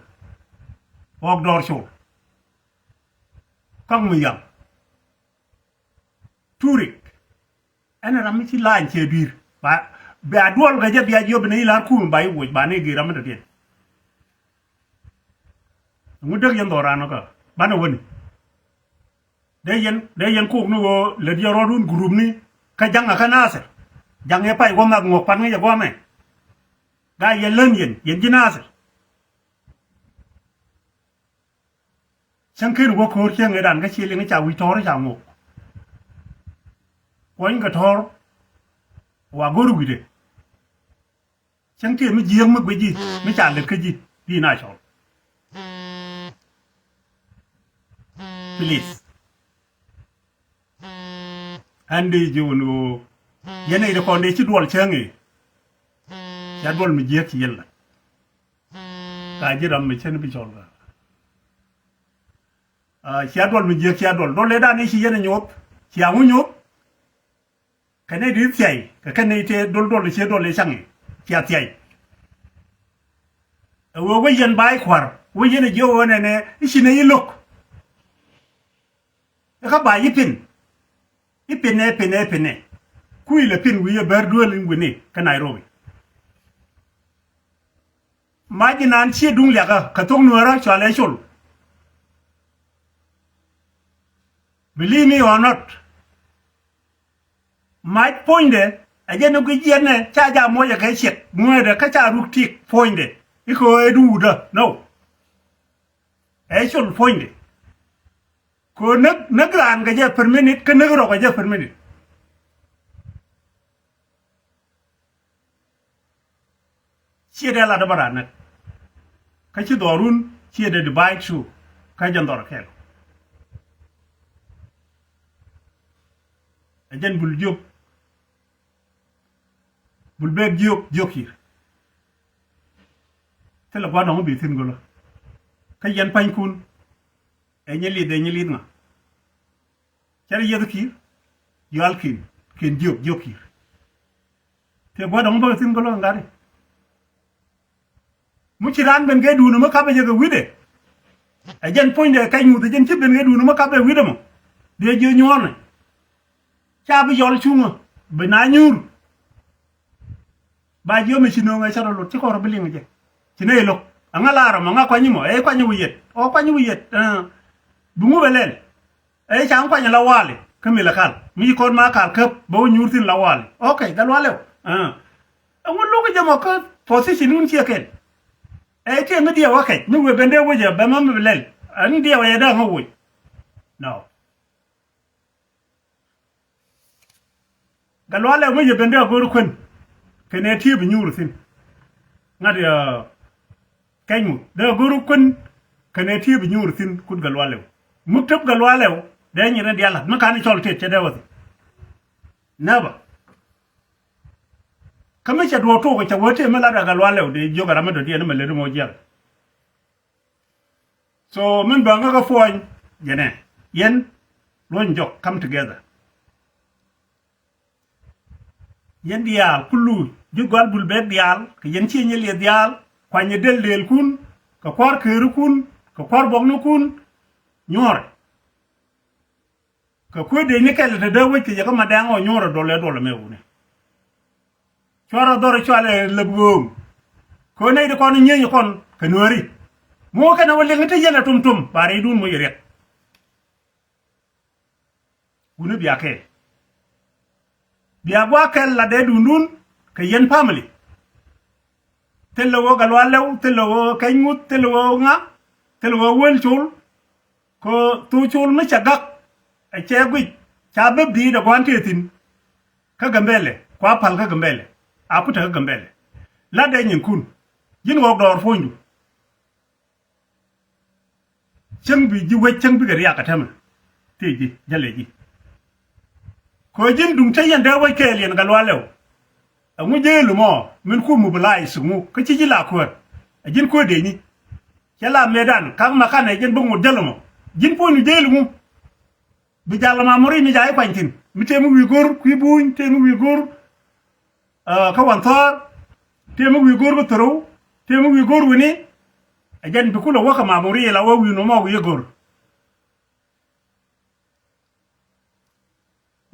Ɣɔk dɔɔr col. Kaŋ mi yaŋ. Turik. Ɛn ram mi ci laany cɛ dui̱r ba bia duɔl kɛ jɛ bia jiɔp ni i̱ la̱r kum ba i̱ woc ba ni gir ram mi dɔ̱diɛn. Ŋu däk yɛn dhɔran kä banɛ wäni. Dee yɛn dee yɛn kok ni ɣöö lät yɛn rɔɔdun group ni kä ja̱ŋ a kä Nasir. Ja̱ŋ yɛ pay guɔ̱m ak ŋuɔk pan ŋäc a guɔ̱mɛ. Gaa yɛn län yɛn yɛn ji̱ Nasir. Cäŋ ken wä ko̱o̱r cäŋ ëëdan kä ci liŋ ca wi̱c tɔ̱ɔ̱r ca ŋuɔk. Kuɔ̱ny kɛ tɔ̱ɔ̱r wa go̱r wi̱cdɛ. Cäŋ tëë mi jiääk mi guic ji̱ mi ca lät kä ji̱ bi na cɔl. Please. Ɛn dee ji̱ wun ɣöö yɛn nɛy ti kɔn dee ci duɔl cäŋ i̱. Cia duɔl mi jiääk ci yɛn la. Ka ji̱ ram mi cän bi cɔl ka. Cia duɔl mi jiääk cia duɔl duɔl lɛ dan i̱ ci yɛn ɛ nyoth cia ŋu nyoth. Kɛ nɛy ti thiay kɛ kɛ nɛy tëë dol dol i̱ ciɛ dol i̱ caŋ i̱ cia thiay. Ɛ ɣöö wä yɛn ba i̱ kua̱r wä yɛn ɛ jiök ɣöö nɛnɛ i̱ ci nɛ i̱ lo̱k. Ɛ kä ba i̱ pin i̱ pin ɛ pin ɛ pin ɛ. Kui̱ lɛ pin wi̱i̱ ɛ bär duel in wi̱ni kä Nairobi. Mac inan ciɛ duŋ liakä kɛ thok Nuäärä cɔalɛ col. Believe me or not. Mac puɔ̱nydɛ ɛ jɛn ni guic yɛn nɛ ca ja muɔcɛ kɛ ciɛk ŋueetdɛ kä ca ruk tik puɔ̱nydɛ. Ikɛ ɣöö ɛ duudä no. Ɛ col puɔ̱nydɛ. Kɛ ɣöö näk näk raan kɛ jɛ per minit kä näk rɔk kɛ jɛ per minit. Ciɛ dee lat bä raan näk. Kä ci dhɔrun ciɛ dee divide too. Kä jɛn dhɔr kɛl. Ɛ jɛn bul jiök. Bul bek jiök jiök Kiir. Thilɛ gua̱n dɔ̱ŋ bi thi̱n gölä. Kä yɛn pa̱nykun. Ɛ nyɛ lieth ɛ nyɛ lieth ŋa. Cɛ rɛ yieth Kiir. Yual kin kin jiök jiök Kiir. Thilɛ gua̱n dɔ̱ŋ bä thi̱n gölä ŋa̱ri. Mi ci raan ben kɛ duun mi kapɛ jɛ kɛ wi̱dɛ. Ɛ jɛn puɔ̱nydɛ kɛc ŋuth ɛ jɛn ci ben kɛ duun mi kapɛ wi̱dɛ mɔ. Dee jiö nyuɔ̱ɔ̱nɛ. Ca bi yɔl cuŋä bi na nyuur. Ba jiö mi ci no̱o̱ŋɛ cä rɔ lot ci kɔr bi liŋ jɛ. Ci nɛ ilo̱k aŋa laarɔ mɔ ŋa kuany imɔ ɛ kuany iwä yet ɔ kuany iwä yet. Bi ŋup ɛ lɛl. Ɛ ca ŋ kuany la wali kä mi la kal mi ci kɔn ma kal käp bä wä nyuur thi̱n la wali. Ok, gal walɛw. Ɛŋu luk jɛ mɔ kä position wun ciɛ kɛn. Ɛ tiɛ mi diɛw kä kɛc mi wëë ben dee wecɛ bɛ ma mi bi lɛl. Ɛn diɛw ɛ dee ŋä woc. No. Gal walɛw mi yɛ ben dee a go̱r kuän. Kɛn ɛ tiɛ bi nyuur thi̱n. Ŋa̱t yɛ kɛc ŋu dee a go̱r kuän. Kɛn ɛ tiɛ bi nyuur thi̱n kut gal walɛw. Muk tep gal walɛw dee nyit ni dialat mi kan cɔl tet cɛ dee wä thi̱n. Never. Kä mi cɛ duɔɔk tok cɛ wee tëë mi lat a gat lualɛw dee jiök a ram mi dɔ̱diɛn mi lät mɔ jiɛl. So min bä ŋäk a puɔny jɛnɛ yɛn luɔny jɔk come together. Yɛn diaal kulu ji̱ gɔal bul bek diaal kɛ yɛn ciɛ nyɛ liɛ diaal kuanyɛ del delkun kɛ kua̱r keerikun kɛ kua̱r buɔknikun nyuɔrɛ. Kɛ kuëë dee ni kɛl te dee wec kɛ yɛ kä ma dɛŋ ɔ nyuɔrɛ duɔlɛ duɔlɛ mɛ wuni. Cuarɛ dhɔr cualɛ lɛp ɣööŋ. Kɛ ɣöö nɛy ti kɔn nyieny kɔn kɛ nuääri. Muɔ̱ɔ̱k kɛnɛ wä liŋ ti yɛn ɛ tumtum ba rɛydun moc riɛk. Wuni bia kɛɛl. Bia gua̱a̱k kɛl la dee duundun kɛ yɛn family. Thilɛ ɣöö gat lual lɛw, thilɛ ɣöö kɛc ŋuth, thilɛ ɣöö ŋa, thilɛ ɣöö wël col. Kɛ thok col mi ca gak ɛ cɛ guic ca bep di̱i̱t ɛ gua̱n tëë thi̱n. Kä Gambɛlɛ kua pal kä Gambɛlɛ a ku te kä Gambɛlɛ. Lat dee nyinkun ji̱n ɣɔɔk dɔɔr puɔ̱nydu. Cäŋ bi ji̱ wec cäŋ bikɛ riak ɛ täämɛ. Tëë ji̱ jälɛ ji̱. Kɛ ji̱n duŋ te yɛn dee wec kɛɛl yɛn gat lual lɛw. Ɛŋu jëëlu mɔ min ku mobilize ŋu kä ci ji̱ la kuäär. Ɛ ji̱n kuäär dee nyi. Cɛ la mëëdan ka̱k ma kanɛ ji̱n bi ŋot jäl mɔ. Ji̱n puɔ̱nydu jëëlu ŋu. Bi jal ma mori mi jay kuany thi̱n mi tëë mi wi̱i̱ go̱r kui̱ buny tëë mi wi̱i̱ go̱r. Kä wan thɔɔr tëë mi wi̱i̱ go̱r kä thorow tëë mi wi̱i̱ go̱r wi̱ni. Ɛ jɛn bi kulɛ wäkä ma mori la wä wi̱i̱ nɔmɔ wi̱i̱ go̱r.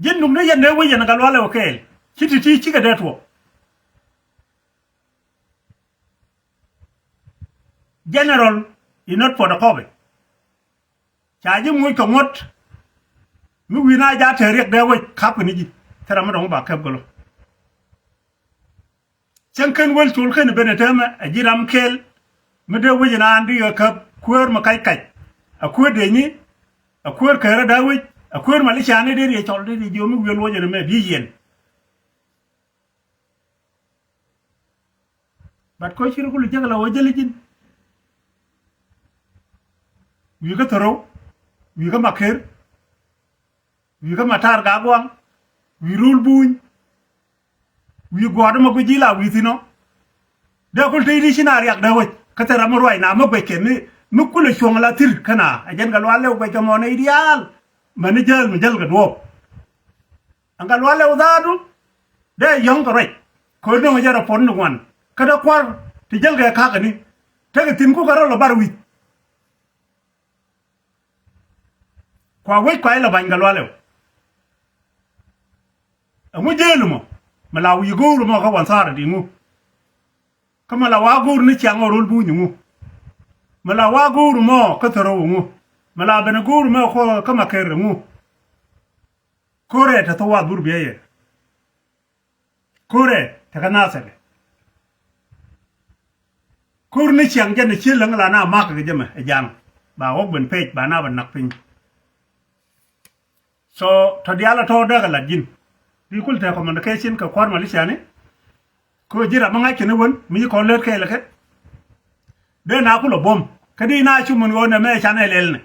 Ji̱n duŋ ni yɛn dee wec yɛn gat lualɛ wä kɛɛl ci ti̱ti̱ cikɛ dee tuɔɔk. General is not for the copy. Ca ji̱ moc kɛ ŋuɔ̱t mi wi̱i̱ na jaat te riɛk dee wec ka̱pkɛ ni ji̱. Thil ram mi dɔ̱ŋ ba käp gölö. Cäŋ ken wäl col ken ben ɛ täämɛ ɛ ji̱ ram kɛɛl. Mi dee wec inaan di ɣä käp kuäär mi kac kac. A kuäär dee nyi. A kuäär kärä daa wec a kuäär mali ca ni dee riɛ cɔl dee riɛ jiɔ mi wi̱i̱ luɔc ɛn ɛmɛ bi yiɛn. But kɔ ci rɔ kul jek la wä jäl ji̱n. Wi̱i̱ kä thorow wi̱i̱ kä maker. Wi̱i̱ kä matar gak waŋ wi̱i̱ rul buny. Wi̱i̱ guɔ̱ɔ̱r ma guic ji̱ la wi̱i̱ thi̱n ɔ. Dee kul tëë di ci na riak dee wec kä thil ram mi ruac na mi guɛckɛ mi mi kulɛ cuɔ̱ŋ la thir kä na ɛ jɛn kɛ lual lɛw guɛckɛ mɔ nɛy diaal. Mɛn ni jäl mi jäl kɛ duɔɔp. Ɛn kɛ lual lɛw dhaadu dee yɔ̱ŋ kɛ ruac. Kɛ ɣöö döŋ jɛ rɔ puɔ̱n ni ŋuan kä dee kua̱r ti jäl kɛ ka̱käni. Tekɛ thi̱n kukɛ rɔ lɔ bar wi̱c. Kua wec kua ilɛ ba̱ny kɛ lualɛ. Ɛŋu jëël mɔ? Mi la wi̱i̱ go̱o̱r mɔ kä Wanthar di ŋu? Kä mi la wa go̱o̱r ni ciaŋ ɔ rol buny ŋu? Mi la wa go̱o̱r mɔ kä Thärow ŋu? Mi la ben go̱o̱r mɔ kä, kä Makɛr ŋu? Ko̱rɛ te thok wa dhur biɛ yɛ. Ko̱rɛ te kä Nathɛr. Ko̱r ni ciaŋ jɛn ɛ cie läŋ la na mak kɛ jɛ mɛ ɛ jaŋ. Ba wok ben pec ba na bɛ nak piny. So tɔ diaal a tɔ däk a lat ji̱n. Bi kul te communication kɛ kua̱r Malaysia ni. Kɛ ji̱ ram mi ŋa̱c kɛn i̱ wen mi ci kɔn lät kɛɛl kɛ. Dee na kulɛ buɔ̱m kä di na cu min ɣöö nɛ mɛ can ɛ lɛl nɛ.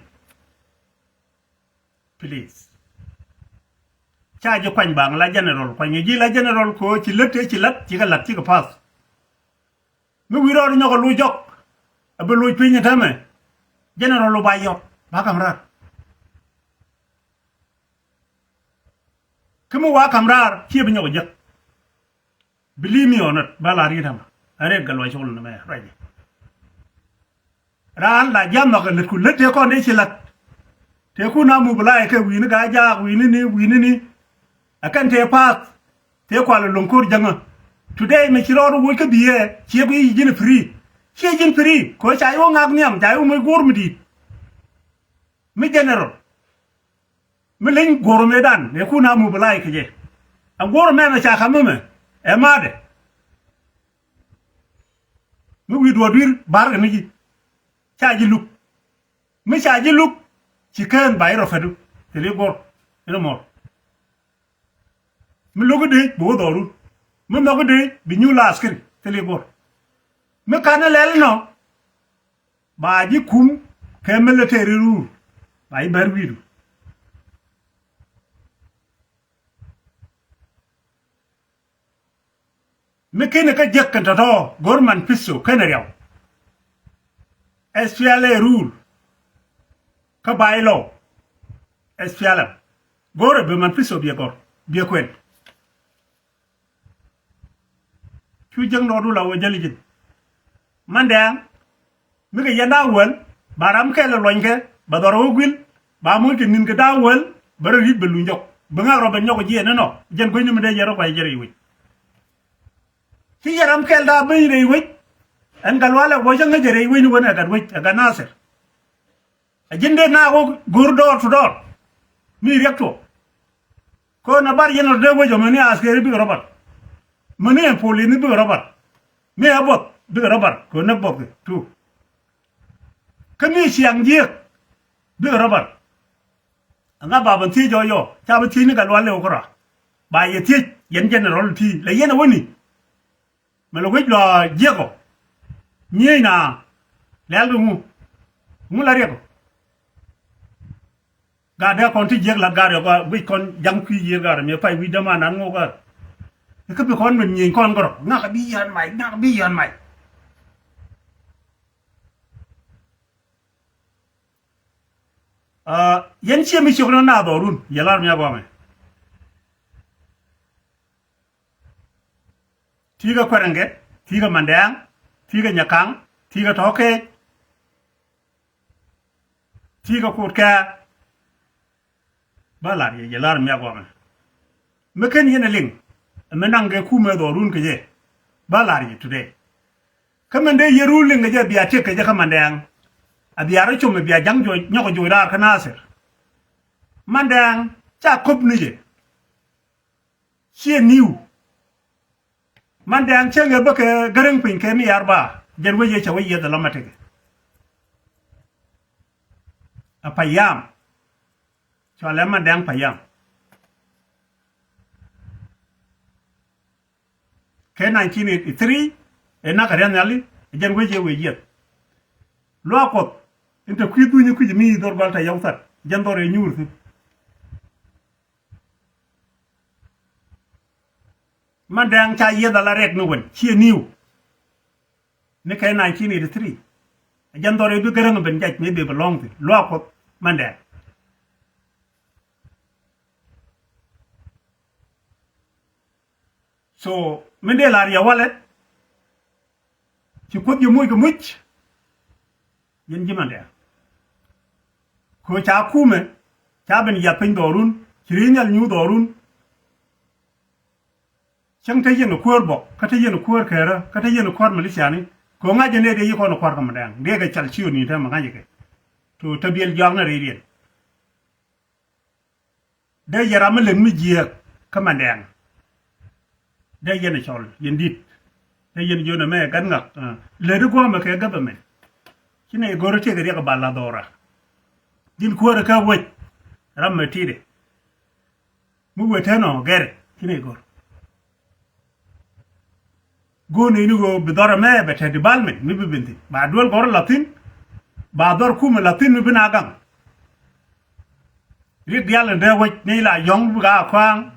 Please. Ca ji̱ kuany baŋ la general, kuany ji̱ la general kɛ ɣöö ci lät tëë ci lat, cikɛ lat, cikɛ pass. Mi wi̱i̱ rɔɔd nyɔk a loc jɔk a bi loc piny ɛ täämɛ. General ɔ ba yɔt ba ka̱m raar. Kä mi wa ka̱m raar ciɛ bi nyɔk a jek. Believe me or not, ba la riet ama. A riet gal wa cɔl ni mɛ ruac. Raan la jam ma kɛ lät ku lät tëë kɔn dee ci lat. Tëë ku na mobilize kɛ wi̱i̱ni Gaa-jaak, wi̱i̱ni ni, wi̱i̱ni ni. A kɛn tëë path tëë kual lo̱ŋ ko̱r jäŋä. Today mɛ ci rɔɔd woc kä bi̱i̱ ɛ ciɛ bi ji̱n free. Ciɛ ji̱n free kɛ ca yio̱w ŋak nhiam ca yio̱w moc guɔ̱r mi di̱i̱t. Mi general mi leny guɔ̱r mëëdan ɛ kun a mobilize kɛ jɛ. Ɛ guɔ̱r mɛmɛ ca ka̱m mɛmɛ ɛ ma̱a̱dɛ. Mi wi̱i̱ duɔ̱ɔ̱r dui̱r ba̱r kɛ ni ji̱ ca ji̱ luk. Mi ca ji̱ luk ci kään ba irɔ fɛdu thil i̱ guɔ̱r inɔ mɔr. Mi lo̱k i̱ dee bi wä dhɔru. Mi nhɔk i̱ dee bi nyuul la askiri thil i̱ guɔ̱r. Mi kan ilɛl inɔ ba ji̱ kum kɛ military ruur ba ji̱ bär wi̱i̱du. Mi keni kä jek kɛn tɔ̱tɔ̱ go̱r manifesto keni riaw. S P L A rule kä bylaw. S P L M go̱r ɛ bi manifesto biɛ gɔr biɛ kuɛn. Cu jek nɔɔdu la wä jäli ji̱n. Mandɛɛŋ mi kɛ yɛn da̱a̱ wäl ba ram kɛl ɛ luɔnykɛ ba dhɔr ɛ wä guil ba muc kɛ ni̱n kɛ da̱a̱ wäl bä rɔ ri̱t bɛ luny jɔk bi ŋak rɔ bɛ nyɔk jiɛn inɔ. Jɛn guäcni mi dee yɛn rɔ kuay jɛ rɛy wec. Ci yɛn ram kɛl da̱a̱ beny rɛy wec. Ɛn Gatluak ɛ guɔ̱c cä ŋäc jɛ rɛy wec ni wen ɛ gat wec ɛ gat Nathir. A ji̱n dee na wä go̱r door to door. Mi riɛk tuɔ. Kɛ ɣöö na bar yɛn rɔ dee wec ɔ mäni askeri bikɛ rɔ bar. Mäni ɛn polithni bikɛ rɔ bar. Mi ɛ buɔth bikɛ rɔ bar kɛ ɣöö näk buɔthkɛ tu. Kä mi ciaŋ jiääk bikɛ rɔ bar. Ɛŋa ba ben thiec ɔ yɔ ca bi thiec ni Gatluak lëw kärɔa. Ba yɛ thiec yɛn general ti lɛ yɛn ɛ wäni. Mɛ lɛ wec lɔ jiɛkɔ. Nyiec na lɛl kɛ ŋu. Ŋu la riɛkɔ. Gat dee kɔn ti jiɛk la gat yɔ gat wec kɔn jaŋ kui̱ yiëë gat mi pay wi̱c däman nan ŋok gat. Kä bi kɔn min nyiec kɔn kärɔ ŋak bi yɔn mac ŋak bi yɔn mac. Yɛn ciɛ mi ciök ni na dhɔrun yɛ lar mi a gɔmɛ. Ti̱i̱ kɛ Kuɛrɛŋkɛ, ti̱i̱ kɛ Mandɛɛŋ, ti̱i̱ kɛ Nyakaŋ, ti̱i̱ kɛ Tɔ̱kɛɛc, ti̱i̱ kɛ Kuut Kɛɛr. Bä la̱r yɛ jɛ la̱r mi a gɔmɛ. Mi ken yɛn ɛ liŋ ɛ mi naŋ kɛ kumɛ dhɔrun kɛ jɛ. Bä la̱r yɛ today. Kä min dee yɛ run liŋ kɛ jɛ bia tiek kɛ jɛ kä Mandɛɛŋ. A bia rɔ com ɛ bia ja̱ŋ joc nyɔk joc raar kä Nathir. Mandɛɛŋ ca köp ni jɛ. Ciɛ niw. Mandɛɛŋ cäŋ ɛ bä kɛ Gäräŋ piny kɛ mi yar ba jɛn wec yɛ cɛ wec yɛ dhɛ lɔmɛ tekɛ. A payam. Cua lɛ Mandɛɛŋ payam. Kɛ nineteen eighty-three ɛ nak kɛ riath nhiali jɛn wec yɛ wec yɛ. Luaak Kuɔth in te kui̱ dhuny kui̱c mi dhor gɔl tɛ yɔw thar jɛn dhor yɛ nyuur thi̱n. Mandɛɛŋ ca yieth ala rɛk ni wen ciɛ niw. Ni kɛ nineteen eighty-three. Jɛn dhɔr i̱ bi Gäräŋ ben jac mi bi bi lɔŋ thi̱n luaak Kuɔth Mandɛɛŋ. So min dee la̱r yɛ walɛ. Ci Kuoth ji̱ muc kɛ muc. Yɛn ji̱ Mandɛɛŋ. Kɛ ɣöö ca kumɛ ca ben yiath piny dhɔrun ci ri̱i̱ nhial nyuuth dhɔrun. Cäŋ te yɛn kuäär bɔk, kä te yɛn kuäär kɛɛrä, kä te yɛn kuäär militiani. Kɛ ɣöö ŋa̱cä nɛy dee yi kɔn kuäär kä Mandɛŋ. Dee kɛ cal ci ɣöö ni te mɛ ŋa̱cä kɛ. To te biɛl jɔaknɛ rɛydiɛn. Dee yɛ ram mi lät mi jiääk kä Mandɛŋ. Dee yɛn cɔl yɛn di̱t. Dee yɛn jiön ɛmɛ gat ŋak. Lät i̱ guɔ̱mɛ kɛ government. Ci nɛy go̱r i̱ tëëkɛ riɛk ɛ bal la dhɔra. Ji̱n kuäärä kä wec. Ram mɛ ti̱i̱dɛ. Mi wee tɛn ɔ gɛr ci nɛy go̱r. Go̱o̱r nɛy ni ɣöö bi dhɔr ɛmɛ bɛ te development mi bi ben thi̱n. Ba duel gɔ̱r la thi̱n. Ba dhɔr kumɛ la thi̱n mi bi na gaŋ. Riɛk diaal in dee wec ni la yɔ̱ŋ bi ka kɔaŋ.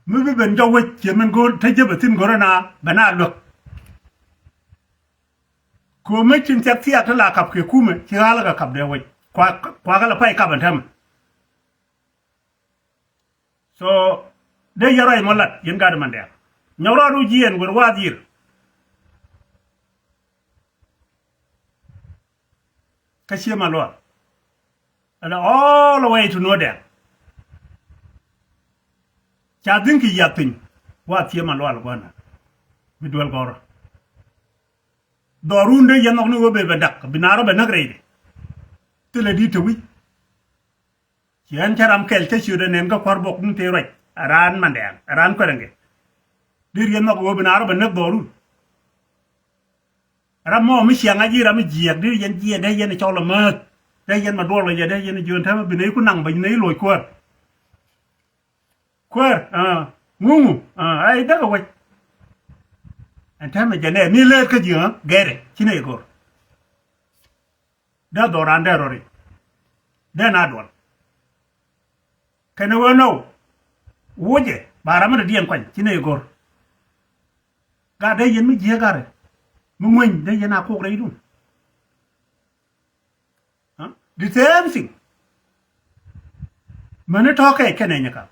Mi bi ben jɔk wec ciɛ min go̱o̱r te jepɛ thi̱n go̱rä na bɛ na luäk. Ko̱o̱mä cin thiak thiak ti la kap kɛ kumɛ ci ɣa̱lä kɛ kap dee wec. Kua, kua kɛ la pay kap ɛn tɛmɛ. So dee yɛ ruac mɔ lat yɛn gat Mandɛŋ. Nyɔk rɔɔdu jiɛn wër wath yir. Kä cië Malual. Ala all the way to Nuɔdɛŋ. Ca dhi̱n kɛ yiath piny. Wath cië Malual gua̱na. Bi duel gɔrä. Dhɔrun dee yɛn nhɔk ni ɣöö ben bɛ dak bi naar rɔ bɛ näk rɛydɛ. Thilɛ di̱t te wi̱c. Ci ɣän cä ram kɛl cä ciötdɛ nɛn kä kua̱r bok ni tëë ruac. Ɛ raan Mandɛŋ, ɛ raan kuɛrɛŋkɛ. Dee riɛn nhɔk ɣöö bi naar rɔ bɛ näk dhɔrun. Ram mɔ mi ciaŋ a ji̱ ram mi jiɛɛk, dee yɛn jiɛɛk, dee yɛn cɔl amäth. Dee yɛn ma duɔl kɛ jɛ, dee yɛn jiön täämɛ bi nɛy ku naŋ bä nɛy loc kuäär. Kuäär, ŋuŋu, a i̱ däk a wec. Ɛn täämɛ jɛ nɛ mi leet kä ji̱, gɛrɛ ci nɛy go̱r. Dee dhɔran dee rɔri. Dee na duɔl. Kɛnɛ wee nɔw. Wucɛ ba ram mi dee diɛn kuany ci nɛy go̱r. Gat dee yɛn mi jiɛ garɛ. Mi ŋueny dee yɛn a kok rɛydun. The same thing. Mäni tɔ̱ kɛc kɛnɛ nyɛ kap.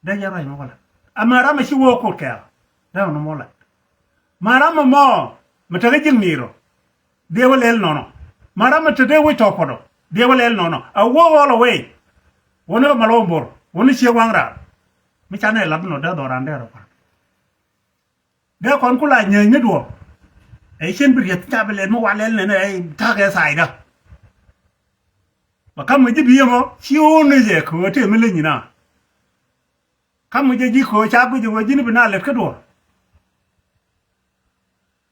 Dee yɛn ruac mɔ wä lat. Amɛ ram mi ci wä kot kɛɛl. Dee wä nɔmɔ lat. Ma ram mi mɔ mi tekɛ ji̱n mi̱i̱r ɔ. Dee wä lɛl nɔnɔ. Ma ram mi te dee wec tɔ̱ puɔt ɔ. Dee wä lɛl nɔnɔ. A wä all the way. Wä ni kɛ mal wä bor. Wä ni ciek waŋ raar. Mi canɛ lat nɔ dee dhɔran dee rɔ pa̱n. Dee kɔn ku la nyieeny ni duɔ̱ɔ̱r. Ɛ cien bi rieth ca bi lɛt mi wal ɛl nɛn ɛ ta̱kɛ thaydä. Bɛ ka̱m ŋäc ji̱ bi yɛ mɔ ci ɣöö ni jɛ kɛ ɣöö tëë mi leny ina. Ka̱m ŋäc jɛ ji̱ kɛ ɣöö ca guic ɛ ɣöö ji̱n bi na lɛt kä duɔ̱ɔ̱r.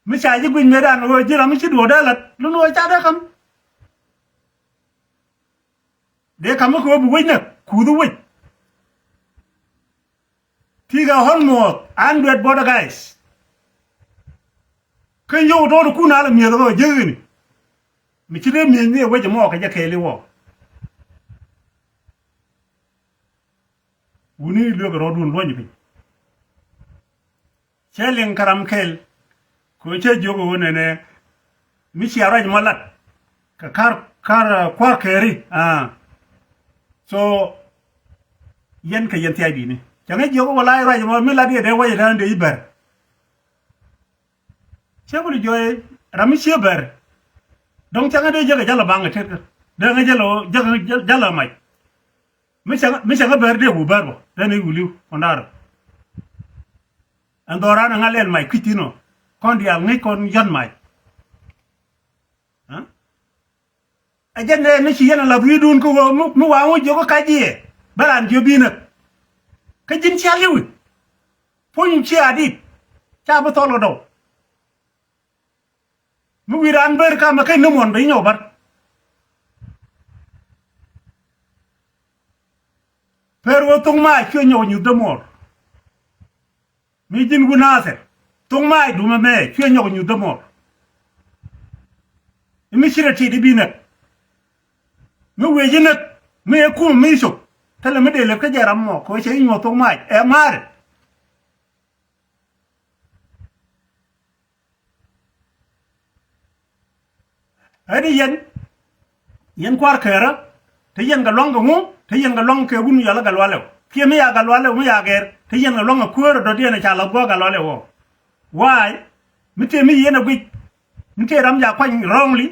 Mi ca ji̱ guic mëëdan ɣöö ji̱ ram mi ci duɔ̱ɔ̱r dee lät lun ɣöö ca dee ka̱m. Dee ka̱m mi kɛ ɣöö bi wec näk kuuth wec. Ti̱i̱ kɛ almost hundred border guys. Kä yio̱w tɔ̱ ti kun alɛ mi̱eth ɣä jek ini. Mi ci dee mi̱eth ni ɛ wec ɛmɔ kɛ jɛ kɛɛli wä. Wuni luek rɔɔdun luɔ̱ny piny. Cɛ liŋ kä ram kɛl. Kɛ cɛ jiök ɣöö nɛnɛ mi cia ruac mɔ lat kɛ kar kar kua̱r kɛɛri. So yɛn kɛ yɛn thiac di̱i̱ni cɛ ŋäc jiök ɣöö la ruac mɔ mi lat yɛ dee wec ɛ tɛn dee i̱ bɛr. Cɛ kuli jɔɔy ram mi cië bɛr. Dɔ̱ŋ cɛ ŋäc dee jek ɛ jäl ɛ baŋ ɛ tetkä dee ŋäc jäl ɛ jäl ɛ jäl ɛ mac. Mi cɛ ŋäc bɛr dee wä bɛr bä dee ni wuli kɔn da̱rä. Ɛn dhɔran ɛ ŋa̱ lɛl mac kui̱c thi̱n ɔ kɔn diaal ŋäc kɔn yɔ̱t mac. Ɛ jɛn dee ni ci yɛn a lath wi̱i̱dun kä ɣöö mi waŋ wä jiök kä kac jiɛ bä raan jiök bi̱i̱ näk. Kä ji̱n cia li̱wi puɔ̱ny cia dit ca bi thɔl kä dɔw. Mi wi̱i̱ raan ber kamɛ kä ni muɔ̱n bɛ inyɔk bär. Per wä thok maac cuɛ nyɔk nyuth dämuɔɔr. Mi ji̱n wun Nathir thok maac dumɛ mɛ cuɛ nyɔk nyuth dämuɔɔr. Mi ci rɛ tit i̱ bi näk. Mi wee ji̱ näk mi ɛ kumɛ mi cop thilɛ mi dee lep kä jɛ ram mɔ kɛ wee cɛ inyuɔth thok maac ɛ ma̱a̱ri. Ɛ di yɛn yɛn kua̱r kɛɛrä. Te yɛn kɛ luaŋ kɛ ŋu? Te yɛn kɛ luaŋ kɛ wun yɔl ɛ Gatluak Lɛw. Kiɛ mi ya Gatluak Lɛw mi ya gɛr te yɛn kɛ luaŋ kɛ kuäär ɛ dɔ̱diɛn ɛ ca lath gua̱a̱k Gatluak Lɛw ɔ. Waay mi tëë mi yɛn ɛ guic mi tëë ram ca kuany wrongly.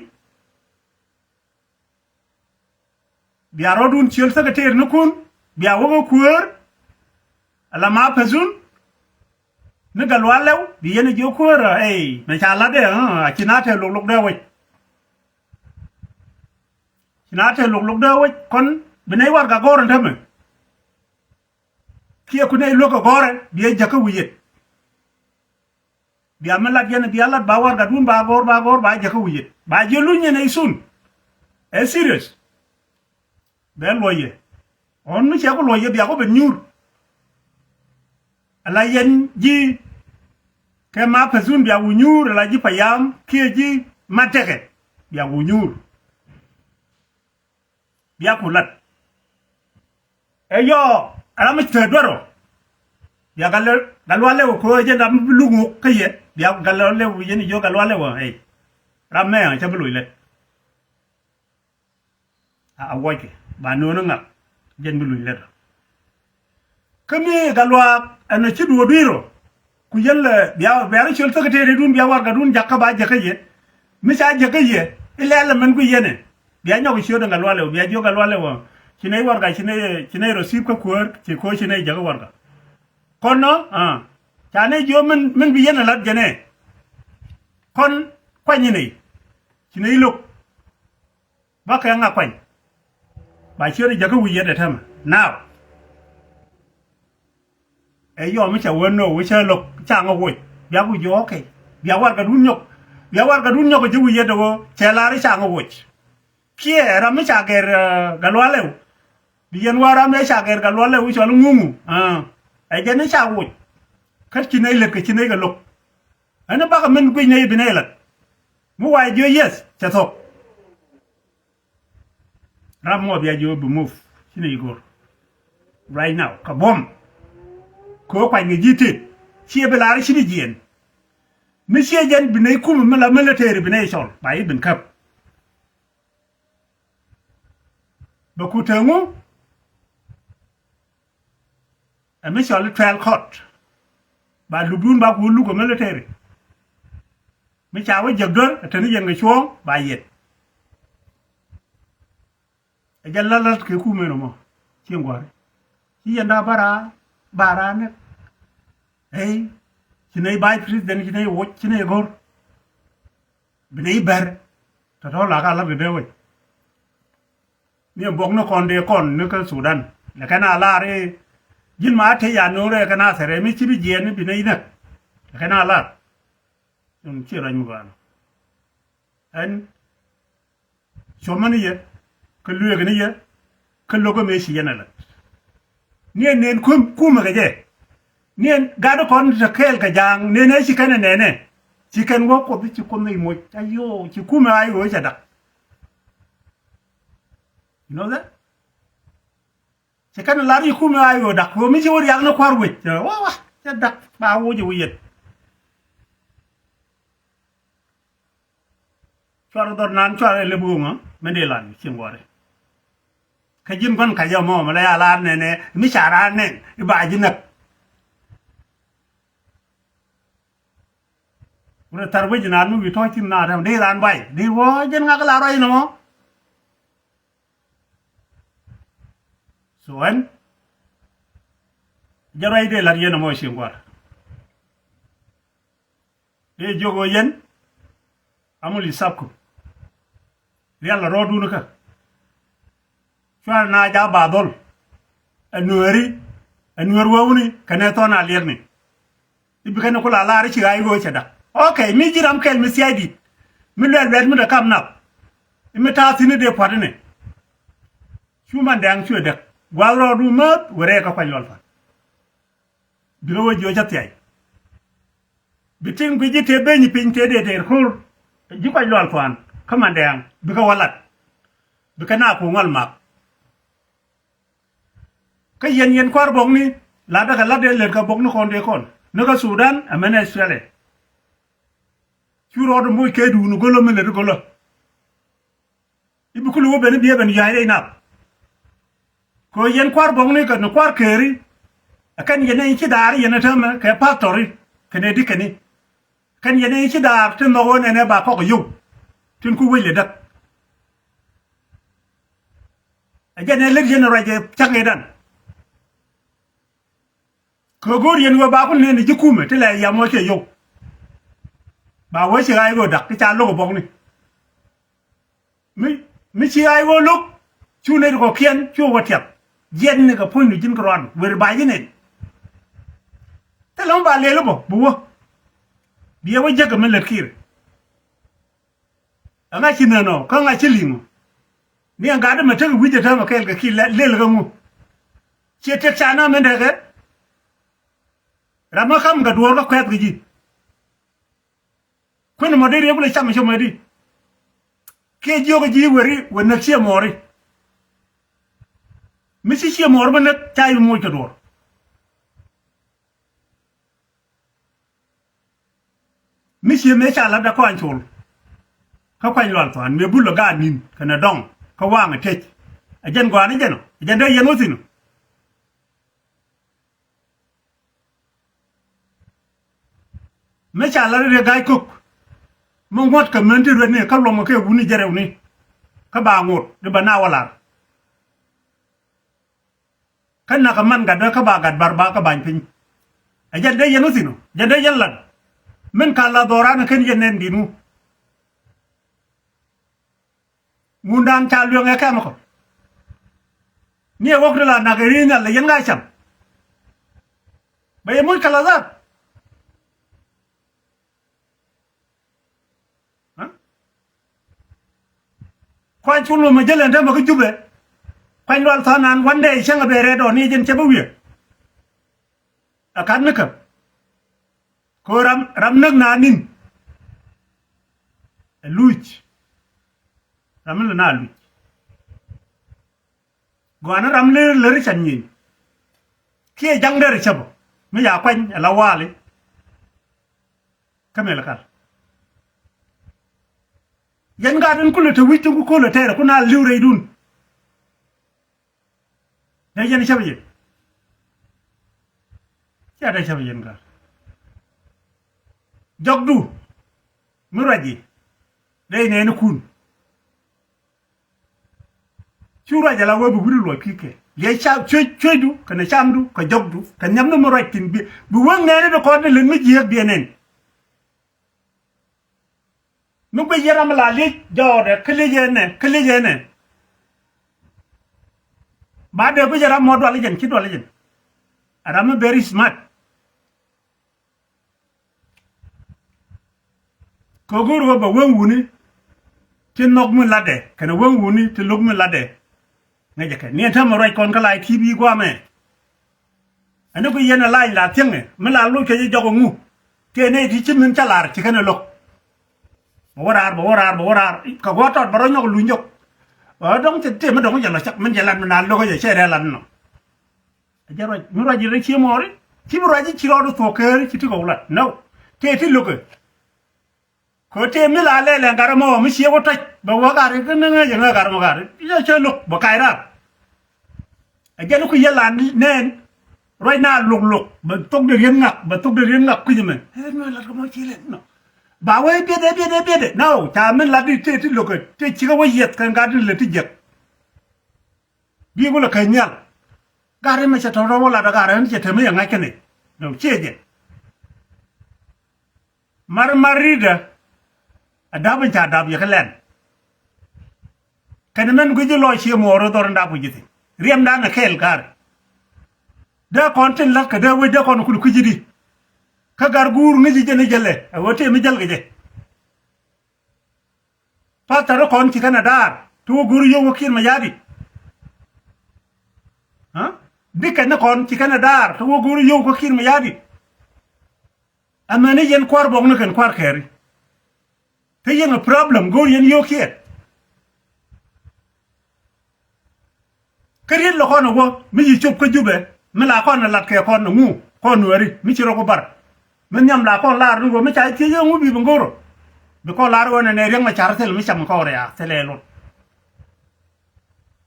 Bia rɔɔdun ciöl secretary ni kun bia wä kä kuäär. Ala ma pethun ni Gatluak Lɛw bi yɛn jiök kuäärä, ey, mɛ ca la̱tdɛ, a ci na te lok lok dee wec. Ci na te lok lok dee wec kɔn bi nɛy warɛgak gɔ̱r ɛn täämɛ. Kiɛ ku nɛy luäk kɛ gɔ̱rɛ bi ɛ jäkä wi̱i̱ yet. Bia mi lat yɛn bia lat ba warɛgadun ba gɔ̱r ba gɔ̱r ba jäkä wi̱i̱ yet ba jiɛ luny yɛn ɛ thun. Ɛ serious. Bɛ luɔyɛ ɣän mi cɛ ku luɔyɛ bia ku ben nyuur. Ala yɛn ji̱ kɛ ma pethun bia ku nyuur, ala ji̱ payam kiɛ ji̱ ma tekɛ bia ku nyuur. Bia ku lat. Ɛ yɔ, ram mi te duer ɔ. Bia Gatluak Lɛw, Gatluak Lɛw ko jɛn ram mi bi luk ŋuk kä yɛ. Bia Gatluak Lɛw yɛn jiök Gatluak Lɛw ɔ, ey. Ram mɛ cä bi luc lät. A, a wuɔckɛ ba no̱o̱ŋ ŋak jɛn bi luc lät. Kä mi Gatluak ɛn ɔ ci duɔ̱ɔ̱r dui̱r ɔ. Ku yɛn lɛ bia, bia rɔ ciöl thäk tëëri dun bia warɛgadun jakä ba jäkä yɛ. Mi ca jäkä yɛ ilɛ lɛ mɛn guic yɛn ɛ. Bia nyɔk ciöt ɛn Gatluak Lɛw bia jiök Gatluak Lɛw ɔ. Ci nɛy warɛga ci nɛy, ci nɛy rɔ thi̱i̱p kä kuäär ci ko̱ ci nɛy jäkä warɛga. Kɔn nɔ, a, ca nɛy jiök min, min bi yɛn ɛ la̱t jɛn ɛ. Kɔn kuany in ɛ ci nɛy lo̱k. Bä kɛ ŋa kuany. Ba ciöt ɛ jäkä wi̱i̱ yɛt ɛ täämɛ. Now. Ɛ yɔ mi cɛ wä no̱o̱k wä cä lo̱k ca ŋä woc. Bia ku jiök, okay. Bia warɛgadun nyɔk. Bia warɛgadun nyɔk ɛ ji̱ wi̱i̱ yɛt ɛ ɣöö cɛ lar i̱ ca ŋä woc. Kiɛ ram mi ca gɛr, ɛ, Gatluak Lɛw. Bi yɛn wä ram ëë ca gɛr Gatluak Lɛw i̱ cɔl i̱ ŋuŋu. Ɛ jɛn i̱ ca woc. Kä ci nɛy lät kɛ ci nɛy kɛ lo̱k. Ɛn i̱ bakɛ min guic nɛy bi nɛy la̱t. Mi wa jiök yes cɛ thok. Ram mɔ bia jiök bi move. Ci nɛy go̱r. Right now kɛ buɔ̱m. Kɛ ɣöö kuany kɛ ji̱ tet. Ciɛ bi lar i̱ ci bi jiɛn. Mi ciɛ jɛn bi nɛy kumɛ mi la military bi nɛy cɔl ba i̱ bin käp. Bɛ ku te ŋu? Ɛ mi cɔl i̱ trial court. Ba lupdun ba ku luk ɛ military. Mi ca wä jek duer ɛ te ni yɛn kɛ cuɔ̱ɔ̱ŋ ba yɛt. Ɛ jɛ la̱t la̱t kɛ kumɛ nɔmɔ. Ci ŋuɔ̱ri ci yɛn da̱a̱ bä raar ba raar nɛk. Ey, ci nɛy vice president ci nɛy woc ci nɛy go̱r. Bi nɛy bɛr tɔ̱tɔ̱ la ka la̱t kɛ dee wec. Ni ɛ buɔk ni kɔn dee kɔn ni kä Sudan lɛ kɛn a lar i̱ ji̱n ma te ya no̱o̱rɛ kɛn a thɛrɛ mi ci bi jiɛɛn ni bi nɛy näk. Lɛ kɛn a lar. Cun ci ruac mi gɔaa nɔ. Ɛn cuɔmä ni yɛ kä lueekä ni yɛ kä lo̱kä mëë ci yɛn ɛ lät. Ni ɛn nɛn kum kumɛ kɛ jɛ. Ni ɛn gat kɔn te kɛɛl kɛ ja̱a̱ŋ nɛn ɛ ci kɛn ɛ nɛnɛ. Ci kɛn wä Kuoth ci Kuoth nɛy moc ayoo ci kumɛ a i̱ ɣöö cɛ dak. You know that? Cɛ kɛn lar i̱ kumɛ a i̱ ɣöö dak ɣöö mi ci wä riak ni kua̱r wec wa wa cɛ dak ba woc i̱ wi̱i̱ yɛt. Cuarɛ dhɔr nan cuarɛ lep ɣöŋä mɛn dee lan cieŋ guɔ̱rɛ. Kä ji̱n gua̱n kac ɛmɔ mɛ la ya lar nɛnɛ mi ca rar nɛn i̱ ba ji̱ näk. Wurɛ thar wec inan mi wi̱i̱ tɔ̱ɔ̱c thi̱n na rɛm dee ran bay dee wä jɛn ŋak la ruac inɔ mɔ. So ɛn jɛ ruac dee lat yɛn ɛmɔ cieŋ gua̱r. Dee jiök ɣöö yɛn amul isapku. Rial la rɔɔdun kä cuarɛ na jaak ba dhɔl. Ɛ nueeri ɛ nueer wewni kɛnɛ thɔn a liɛkni. I̱ bikɛ ni ku la lar i̱ ci ɣaac ɣöö cɛ dak. Ok mi ji̱ ram kɛl mi thia̱cdi̱t mi luɛl luɛt mi dee kam nath. I̱ mi ta̱a̱ thi̱n i̱ dee pua̱t inɛ. Cu man dɛ̈ɛ̈ŋ cuɛ däk gua̱a̱th rɔɔdu määth wërɛ kä kuac lual pan. Bikɛ wä jiö cä thiac. Bi tiŋ guic ji̱ tëë beny piny tëë dee tëër ko̱r ji̱ kuac lual kuan kä mandɛɛŋ bikɛ wä lat. Bikɛ na ku ŋɔl mak. Kä yɛn yɛn kua̱r buɔ̱kni latdä kɛ lat dee lät kɛ buɔ̱kni kɔn dee kɔn ni kä Sudan ɛmɛn Australia. Cu rɔɔd moc kɛ duun go̱lä mi lät go̱lä. I̱ bi kul wä ben i̱ biɛ ben ya̱a̱c rɛy nath. Kɛ ɣöö yɛn kua̱r buɔ̱kni kɛ ni kua̱r keeri. Ɛ kɛn yɛn ɛ ci daar yɛn ɛ täämɛ kɛ pathɔri kɛnɛ dikɛni. Kɛn yɛn ɛ ci daar ti nhɔk ɣöö nɛnɛ ba kɔk ɛ yio̱w tin ku wec lɛ däk. Ɛ jɛn ɛ lek yɛn ɛ ruac ɛ cäŋ ëëdan. Kɛ go̱o̱r yɛn ɣöö ba ku nɛn ji̱ kumɛ ti lɛ yam wä cɛ yio̱w. Ba wä ci ɣa̱c ɣöö da̱k ti ca lo̱k ɛ buɔ̱kni. Mi, mi ci ɣa̱c ɣöö lo̱k cu nɛy ti kɔ̱kiɛn cu wä tiɛp. Jiɛtni kɛ puɔ̱nydu ji̱n kɛ ruaadu wër ba ji̱ nɛn. Thilɛ mi ba lël i̱ bä bi wä. Bi ɛ wä jek kɛ mi lät kiir. Ɛŋa ci nɛn ɔ kä ŋa ci li̱ŋ ɔ. Ni ɛn gat dämɛ tek wi̱c ɛ täämɛ kɛɛl kɛ ki lɛl kɛ ŋu. Ciɛ tëk ca na min dɛkɛ. Ram mi kam kɛ duɔ̱ɔ̱r kä kuɛth kɛ ji̱. Kuën mɔ dee riek bi lɛ cam cɛ mɔ di. Kiɛ jiök ji̱ weri wä näk ciɛ mɔɔri. Mi ci ciɛ mɔɔr bi näk ca i̱ moc kɛ duɔ̱ɔ̱r. Mi cie mëë ca lat dee kɔany col. Kä kuany lual thuan mëë bul ɛ gaat ni̱n kɛnɛ dɔŋ kä waŋ ɛ tec. Ɛ jɛn gɔaa ni jɛn ɔ ɛ jɛn dee yɛn wä thi̱n ɔ. Mëë ca lat dee ga̱a̱c kök. Mi ŋuɔ̱t kɛ män ti ruetni kä luɔmkɛ kɛ wuni jɛrɛwni. Kä ba ŋot di ba na wä lar. Kä nakä man gatdä kä ba gat bar ba kä bany piny. Ɛ jɛn dee yɛn wä thi̱n ɔ jɛn dee yɛn lat. Min ka la dhɔran ɛ ken yɛn nɛn di̱t ŋu. Ŋundan ca lueŋ ɛ kɛm kɔ. Ni ɛ wok ti la nak ɛ ri̱i̱n nhial ɛ yɛn ŋa̱c cam. Bɛ yɛ moc kɛ la dhar. Kuany cul mɛ jäl ɛn täämɛ kä Jubɛ. Kuany lual tha̱a̱ŋ naan one day cäŋ ɛ bɛ rɛɛt ɔ ni jɛn cɛ bä wiɛ. Ɛ kat ni käp. Kɛ ɣöö ram, ram näk naan ni̱n. Ɛ luc. Ram mi lɛ na luc. Gɔaa ni ram ler ler can nyin. Kiɛ jaŋ der cäpä mi ya kuany ala wali. Kä mel kal. Yɛn gaat in kulɛ te wi̱c tin ku kolɛ tɛɛrɛ ku na li̱w rɛydun. Dee yɛn cäpä yɛn. Cia dee cäpä yɛn gaat. Jɔkdu mi ruac i̱ dee nɛɛni kun. Cu ruac ala wee bi wi̱ri luɔc kui̱ kɛ liɛc ca cuec cuecdu kɛnɛ camdu kɛ jɔkdu kɛ nhiamdu mi ruac thi̱n bi bi wee nɛɛni di kɔn ni lin mi jiääk biɛ nɛn. Mi guic yɛn ram mi la liec jɔɔdɛ kä liec ɛnɛ kä liec ɛnɛ. Ba dee guic yɛn ram mɔ dual jɛn ci dual jɛn. A ram mi very smart. Kɛ go̱o̱r ɣöö bɛ weŋ wuni ti nhɔk mi latdɛ kɛnɛ weŋ wuni ti lo̱k mi latdɛ. Ŋäcɛ kɛ ni ɛn täämɛ ruac kɔn kä la̱a̱c T V gua̱a̱mɛ. Ɛn ni ku yɛn ɛ la̱a̱c la thiäŋɛ mi la loc kɛ ji̱ jɔk ɛŋu. Tëë nɛy ti ci min cä la̱r ci kɛn ɛ lo̱k. Bɛ wä raar bɛ wä raar bɛ wä raar kɛ gua̱a̱r tɔt bɛ rɔ nyɔk luny jɔk. Ɛ dɔ̱ŋ tëë mi dɔ̱ŋ jɛ lɔ cak min jɛ lat mi na lo̱k ɛ jɛ cɛ rɛ lat nɔ. Ɛ jɛ ruac mi ruac ji̱ rɛy cie mɔɔri ci mi ruac ji̱ ci rɔɔd thuɔ̱k kääri ci ti kɔw lat nɔ. Tëë ti lo̱kɛ. Kɛ tëë mi la lɛl ɛn gat ɛmɔ mi ciek wä tɔc bɛ wä gat ri kä ni ŋäc ɛŋä gat ɛmɔ gat ri yɛ cä lo̱k bɛ kac raar. Ɛ jɛn ku yɛ la nɛɛn ruac na lo̱k lo̱k bɛ thok de riet ŋak bɛ thok de riet ŋak kui̱c ɛmɛ. Ɛ mi lat kɛ mɔ ci lɛl nɔ. Ba wee biɛtdɛ biɛtdɛ biɛtdɛ na ɣöö ca mi lat di tëë ti lo̱kɛ tëë cikɛ wä yiɛth kɛn gat in lɛ ti jiäk. Bi̱i̱ wulɛ kɛ nhial. Gat ri mɛ cɛ tɔ̱tɔ̱ wä lat ɛ gat ri cɛ te mi yɛ ŋa̱c kɛnɛ. Nɔ ciɛ jɛ. Mar mar ri̱tdä. Ɛ dap in ca dap yɛ kɛ lɛn. Kɛnɛ mɛn gui̱ci lɔc cië muɔɔr ri dhɔr in dap gui̱ci thi̱n riɛmdan ɛ kɛɛl ga̱ri. Dee kɔn tin la̱t kɛ dee wec dee kɔn kul kui̱ci di. Kä gar guur ŋi̱ci jɛn i̱ jälɛ ɛ ɣöö tëë mi jäl kɛ jɛ. Pastor kɔn ci kɛn a daar ti wä go̱r yio̱w wä kiɛn mɛ ya̱a̱di. Di kɛn ni kɔn ci kɛn a daar ti wä go̱r yio̱w wä kiɛn mɛ ya̱a̱di. Amäni yɛn kua̱r bɔk ni kɛn kua̱r kɛɛri. Kä yɛn a problem go̱r yɛn yio̱w kiɛn. Kä riet lɔ kɔn a wä mi yi cop kä Jubɛ mi la kɔn a lat kɛ kɔn a ŋu kɔn nuɛri mi ci rɔ ku bar. Mi nhiam la kɔn lar ni wä mi ca thiec yɛ ŋu bi bi ŋo̱rɔ. Bi kɔn lar wä nɛ nɛ Riɛk Macar thil mi cam kɔn ria thil ɛ lot.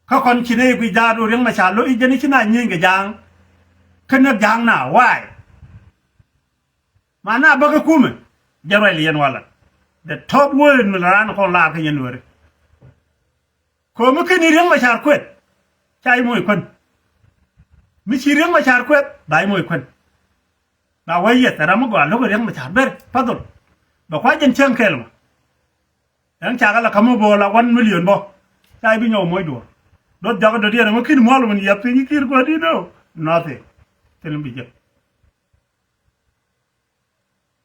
Kä kɔn ci nɛ i̱ gui jaat wä Riɛk Macar lo i̱ jɛn i̱ ci na nyieeny kɛ ja̱a̱ŋ. Kä näk ja̱a̱ŋ na waay. Ma na bäkä kumɛ jɛ ruac li yɛn walɛ. The top word mi la raan kɔn lar kä yɛn nuɛri. Ko̱mi keni Riɛk Macar kuɛth ca i̱ moc kuän. Mi ci Riɛk Macar kuɛth ba i̱ moc kuän. La wee yɛth ɛ ram mi gɔaa lo̱k ɛ Riɛk Macar ber pathol. Bɛ kua jɛn cäŋ kɛɛl mɔ. Ɛn cakɛ la ka̱m mi bo̱o̱ la one million bä. Ca i̱ bi nyɔk moc duɔ̱ɔ̱r. Duɔth jakä dɔ̱diɛn ɛmɔ ki̱n muɔl wun yɛth piny i̱ ki̱i̱r gua̱di̱n ɛ ɣöö. Nothing. Thil mi bi jek.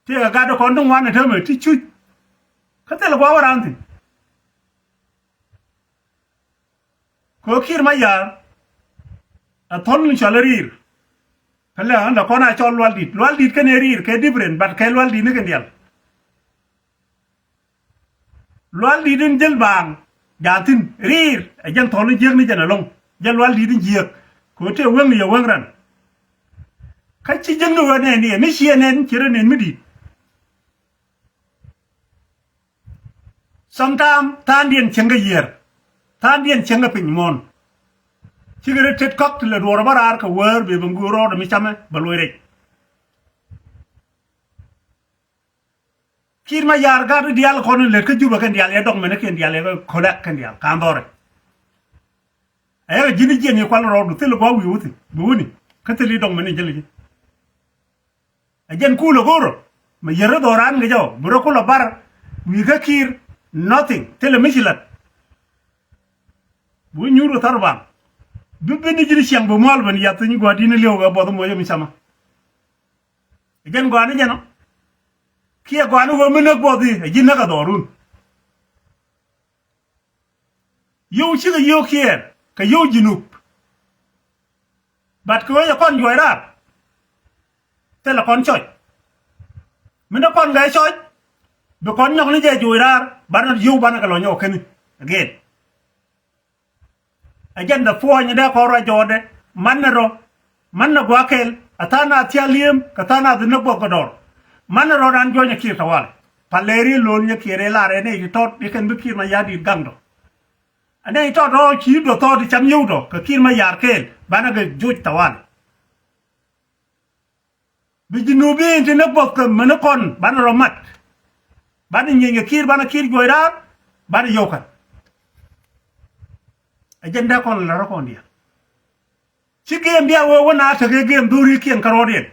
Tiɛɛkɛ gat dee kɔn ti ŋuan ɛ täämɛ ti cuc. Kä thilɛ gua̱a̱k wä raan thi̱n. Kɛ ɣöö Kiir Mayar ɛ thɔl ni cɔal i̱ ri̱i̱r. Kä lɛ ɣän lɛ kɔn a cɔl lual di̱t. Lual di̱t kɛnɛ ri̱i̱r kɛ different, but kɛ lual di̱t ni kɛn diaal. Lual di̱t in jäl baaŋ jaathin ri̱i̱r ɛ jɛn thɔl ni jiäk ni jɛn ɛlɔ̱ŋ. Jɛn lual di̱t in jiäk kɛ ɣöö tëë weŋni yɛ weŋ ran. Kä ci jiäkni ɣöö nɛn iɛ mi ciɛ nɛn ci rɔ nɛn mi di̱i̱t. Sometime tha̱a̱ŋdiɛn cieŋ kä yiër. Tha̱a̱ŋdiɛn cieŋ kä piny muɔ̱ɔ̱n. Cikɛ rɔ tet kɔk ti lɛ duɔ̱ɔ̱r bä raar kɛ wäär bɛ bɛ ŋuur rɔɔdɛ mi camɛ bɛ luɔc rɛc. Kiir Mayar gat i̱ diaal kɔn in lät kä Jubɛ kɛn diaal yɛ dɔk mɛn kiɛn diaal yɛ kɛ kolɛk kɛn diaal ka̱n dhɔrɛ. Ɛ yɛ kɛ ji̱n i̱ jiɛn i̱ kual rɔɔdu thil i̱ gua̱a̱k wi̱i̱ wuthi bi wuni kä thil i̱ dɔk mɛn in jɛl ji̱. Ɛ jɛn kulɛ go̱o̱rä mɛ yär rɔ dhɔran kɛ jɔw bi rɔ kulɛ bar wi̱i̱ kä Kiir. Nothing. Thilɛ mi ci lat. Bi wä nyuur kɛ thar baŋ bi ben ni ji̱n ciɛŋ bi mual ben yath ni gua̱a̱r di̱n li̱w kɛ buɔth moc mi camä. Ɛ jɛn gɔaa ni jɛn ɔ kiɛ gɔaa ni wä mi näk buɔth i̱ ɛ ji̱ näk ɛ dhɔrun. Yio̱w cikɛ yio̱w kiɛɛr kɛ yio̱w Junub. But kɛ ɣöö yɛ kɔn juɔc raar thilɛ kɔn cɔc. Min dee kɔn gɛɛ cɔc bi kɔn nyɔk ni jɛ juɔc raar banɛ yio̱w banɛ kɛ lɔ nyɔk kɛn again. Ɛ jɛn dee puɔ̱ny dee kɔn ruac jɔɔdɛ man ni rɔ. Man na gua̱a̱k kɛl a tha̱a̱ŋ na thia̱k li̱em kɛ tha̱a̱ŋ na dhi̱n ni buɔth kɛ dɔr. Man na rɔ dan juɔ̱nyɛ Kiir tawal. Palɛ ri lo̱l nyɛ Kiir ɛ lar ɛ nɛy ti tɔt i̱ kɛn bi Kiir Mayar di̱t gaŋ dɔ. Ɛ nɛy ti tɔt rɔ ci dɔ thɔɔt i̱ cam yio̱w dɔ kɛ Kiir Mayar kɛɛl banɛ kɛ joc tawal. Bi Junubin ti ni buɔth kɛ mɛn ni kɔn banɛ rɔ mat. Banɛ nyieny kɛ Kiir banɛ Kiir juɔc raar banɛ yio̱w kɛn. Ɛ jɛn dee kɔn la rɔ kɔn diaal. Ci gem bia wee wä na tekɛ gem dhurikiɛn kä rɔɔdiɛn.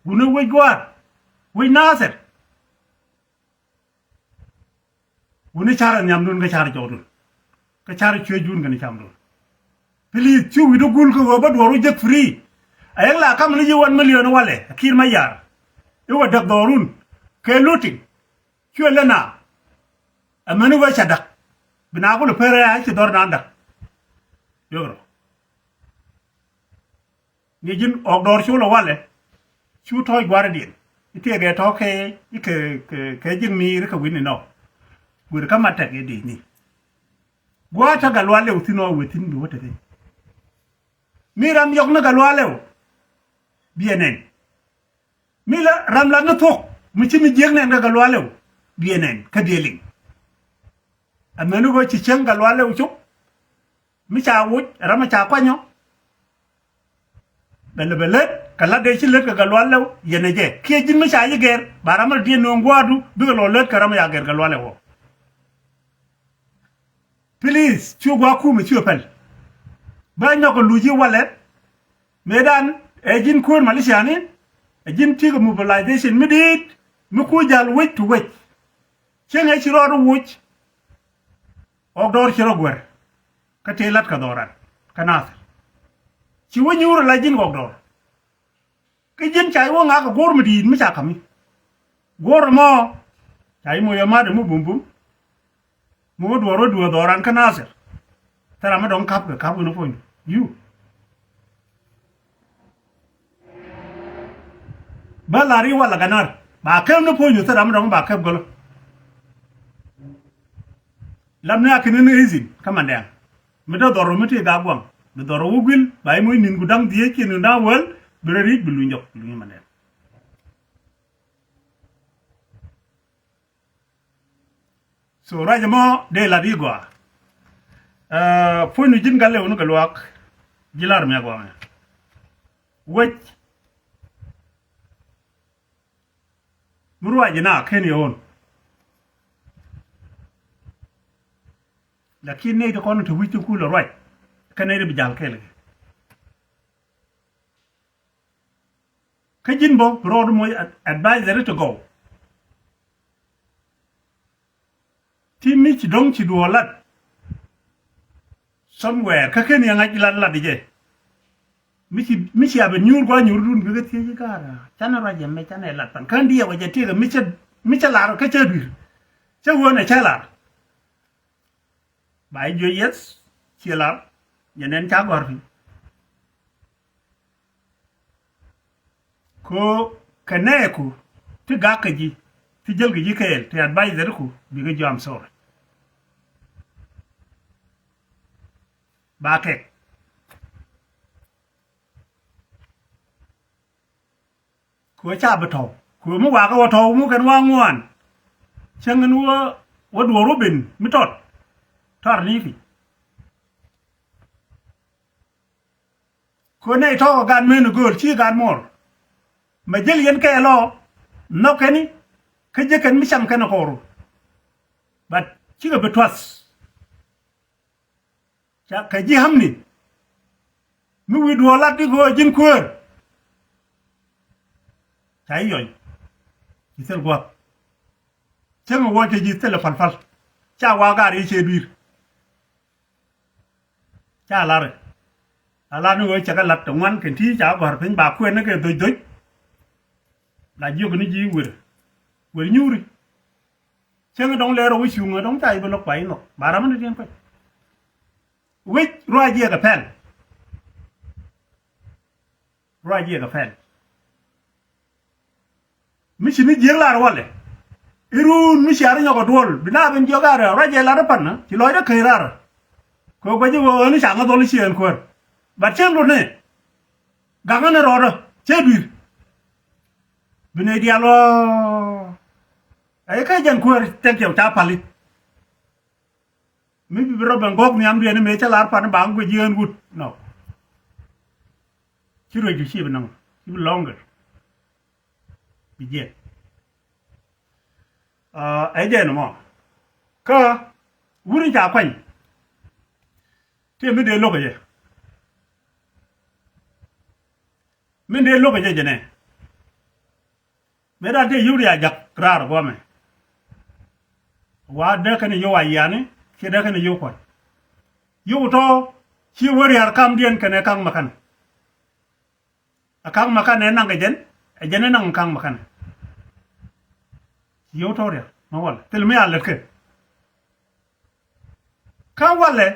Wuni wec gua̱a̱r wec Nathir. Wuni carɛ nhiamdun kä carɛ jɔwdun kä carɛ cuecdun kɛnɛ camdun. Please cu wi̱cdu gul kä ɣöö bä duɔ̱ɔ̱r wä jek free. A yek la kamɛ ni ji̱ one million walɛ a Kiir Mayar. I̱ wä däk dhɔrun kɛ looting. Cuɛ lä na ɛmɛni wee ca da̱k. Bi na kulɛ perɛ a ci dhɔr na da̱k. Yɔrɔ. Ni ji̱n ɣɔk dɔɔr cu lɛ walɛ. Cu tɔ̱ɔ̱c gua̱rä diɛn i̱ tiɛɛkɛ tɔ̱ kɛ i̱ kɛ kɛ kɛ ji̱n mi̱i̱r i̱ kɛ wi̱n inɔ. Guir kä mat tɛk i̱ di̱i̱ni. Gua̱a̱ tä Gatluak Lɛw thi̱n ɣɔw wee thi̱n bi wä tekɛ. Mi ram yɔk ni Gatluak Lɛw. Biɛ nɛn. Mi la ram lat ni thuɔ̱k mi ci mi jiäk nɛn kɛ Gatluak Lɛw. Biɛ nɛn kä biɛ liŋ. Ɛmɛni ɣöö ci cieŋ Gatluak Lɛw cop. Mi ca wuc ram mi ca kuanyɔ. Bɛ lɛ bɛ lät kɛ lat dee ci lät kɛ Gatluak Lɛw yɛn ɛ jɛ kiɛ ji̱n mi ca ji̱ gɛr ba ram mi diɛn nööŋ gua̱a̱du bikɛ lɔ lät kɛ ram mi ca gɛr Gatluak Lɛw ɔ. Please cu gua̱a̱k kumɛ ci ɔ pɛl. Bä nyɔk kɛ luc i̱ walɛ. Mëëdan ɛ ji̱n kuäär maliciani ɛ ji̱n ti̱i̱ kɛ mobilization mi di̱i̱t mi ku jal wec to wec. Cieŋ ɛ ci rɔɔd wuc. Ɣɔk dɔɔr ci rɔ guer kä tëë lat kɛ dhɔran kä Nathir. Ci wä nyuur ala ji̱n ɣɔk dɔɔr. Kä ji̱n ca i̱ wä ŋa̱k kɛ guɔ̱r mi di̱i̱t mi ca ka̱mi. Guɔ̱r mɔ ca i̱ moc ɛ ma̱t ɛ mi bumbum. Mi wä duɔ̱ɔ̱r wä duɔ̱ɔ̱r dhɔran kä Nathir. Thil ram mi dɔ̱ŋ ka̱p kɛ ka̱p wun puɔ̱ny. Yu. Bä la̱r i̱ wal a ganar ba kɛp ni puɔ̱ny thil ram mi dɔ̱ŋ ba kɛp gölä. Lam ni a kini ni izin kä mandɛɛŋ. Mi dee dhɔr mi ti ga guaŋ bi dhɔr wä guil ba i̱ muc ni̱n ku da̱ŋ dhieec kiɛ ni̱n da̱ŋ wäl. Bi rɛ ri̱c bi luny jɔk bi luny mandɛɛŋ. So ruac ɛmɔ dee lat i̱ gɔaa. Puɔ̱nydu ji̱n Gatluak ni Gatluak ji̱ lar mi a gɔaa mɛ. Wec mi ruac ina ken yɛ ɣöö lakin nɛy ti kɔn ti wi̱c ti kulɛ ruac kɛn nɛy ti bi jal kɛɛl kɛ. Kä ji̱n bä bi rɔɔdu moc ad- advisory ti gɔw. Ti mi ci do̱ŋ ci duɔɔl lat somewhere kä ken yɛ ŋa̱c lat lat jɛ. Mi ci mi ci a ben nyuur gua̱ nyuur dun bikɛ thiec i̱ ka̱a̱r canɛ ruac jɛ mɛ canɛ lat pan kän diɛw a jɛ tiek mi cä mi cä lar kä cä dui̱r. Cä ɣöö nɛ cä lar. Ba i̱ jiö yɛth ciɛ lar jɛ nɛn ca gɔ̱r pi̱. Ko kɛ nɛɛku ti gak kɛ ji̱ ti jäl kɛ ji̱ kɛɛl ti advisory ku bikɛ jiɔam sorry. Ba kɛk. Kɛ ɣöö ca bi tɔ̱w kɛ ɣöö mi wakä wä tɔ̱w muk kɛn wa ŋuan. Cäŋ in wä wä duɔ̱ɔ̱r wä ben mi tɔt tɔr ni pi̱. Kɛ ɣöö nɛy tɔ̱ kɛ gat men ɛ gööl ci gat muɔr. Mɛ jäl yɛn kɛɛl ɔ nhɔk kɛn i̱ kä jek kɛn mi cam kɛn ɛ kɔɔru. But cikɛ bi tuath. Ca kɛ ji̱ hamni mi wi̱i̱ duɔɔr lat ti go̱o̱ ji̱n kuäär. Ca i̱ yɔny ci thil gua̱a̱th. Cäŋ ɛ wuɔc te ji̱ thilɛ palpal. Ca wa̱a̱ gaar i̱ cee dui̱r. Ca lar i̱ a lar ni ɣöö cɛ kɛ lat te ŋuan kɛn ti ca gɔ̱r piny ba kuɛn ni kɛ dhoc dhoc. La jiök ni ji̱ wer wer nyuuri. Cäŋ dɔ̱ŋ lɛɛr ɔ wi̱c cuŋä dɔ̱ŋ ca i̱ bi lo̱k kua i̱ nhɔk ba ram ni diɛn kuec. Wi̱c ruac jiɛk ɛ pɛl. Ruac jiɛk ɛ pɛl. Mi ci ni jiäk lar walɛ i̱ ruun mi ciar nyɔk ɛ duɔl bi na ben jiɔk ar ruac jiɛk lar i̱ pan ci lɔcdä käc rar. Kɛ guac i̱ ɣöö ni ca ŋä dhɔl i̱ ci ɛn kuäär. Bat cien lotni gaŋä ni rɔɔdä cɛ dui̱r. Bi nɛy diaal ɣɔɔ. Ɛ kä jɛn kuäär thank you ca pali. Mi bi bi rɔ ben gɔ̱k nhiam diɛn mëë cä lar pan ba ŋuɛ jiɛɛn wut nɔ. Ci ruec ju ci bi nɔŋ ci bi lɔŋ kɛ bi jiɛn. Ɛ jɛn mɔ kä wut in ca kuany. Ti mi dee lo̱k ɛ jɛ. Min dee lo̱k ɛ jɛ jɛ nɛ. Mëë dan tëë yio̱w ri a jak raar guɔmɛ. Wa dee kɛn yio̱w a yiani kiɛ dee kɛn yio̱w kuɔn. Yio̱w tɔ̱ ci wä ria̱r kamdiɛn kɛnɛ ka̱ŋ makan. A ka̱ŋ makan ɛ naŋ kɛ jɛn ɛ jɛn ɛ naŋ ka̱ŋ makan. Yio̱w tɔ̱ ria̱r ma walɛ thil mi a lät kɛ. Kä walɛ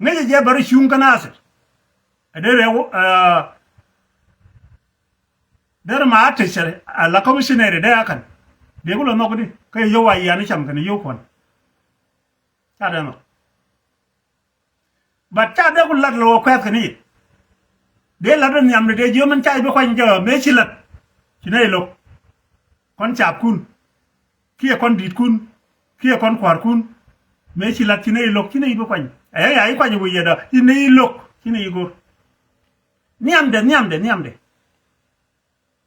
ŋäcɛ jɛ bä rɔ cuŋ kä Nasir. Ɛ dee rɛw derɛ ma a tecɛ a la commissionary dee a kän. Dee ku lɔ nhɔk di kä yio̱w a yiani cam kɛn yio̱w kuɔn. Ca dee nhɔk. But ca dee ku lat lɔ wä kuɛth kɛn i̱ dee lat dee nhiam di dee jiö min ca i̱ bi kuany jɛ mëë ci lat. Ci nɛ i̱ lo̱k kɔn capkun kiɛ kɔn di̱tkun kiɛ kɔn kua̱rkun. Mëë ci lat ci nɛ i̱ lo̱k ci nɛ i̱ bi kuany ɛ ya i̱ kuany wi̱i̱ yɛdɔ ci nɛ i̱ lo̱k ci nɛ i̱ go̱r. Nhiamdɛ nhiamdɛ nhiamdɛ.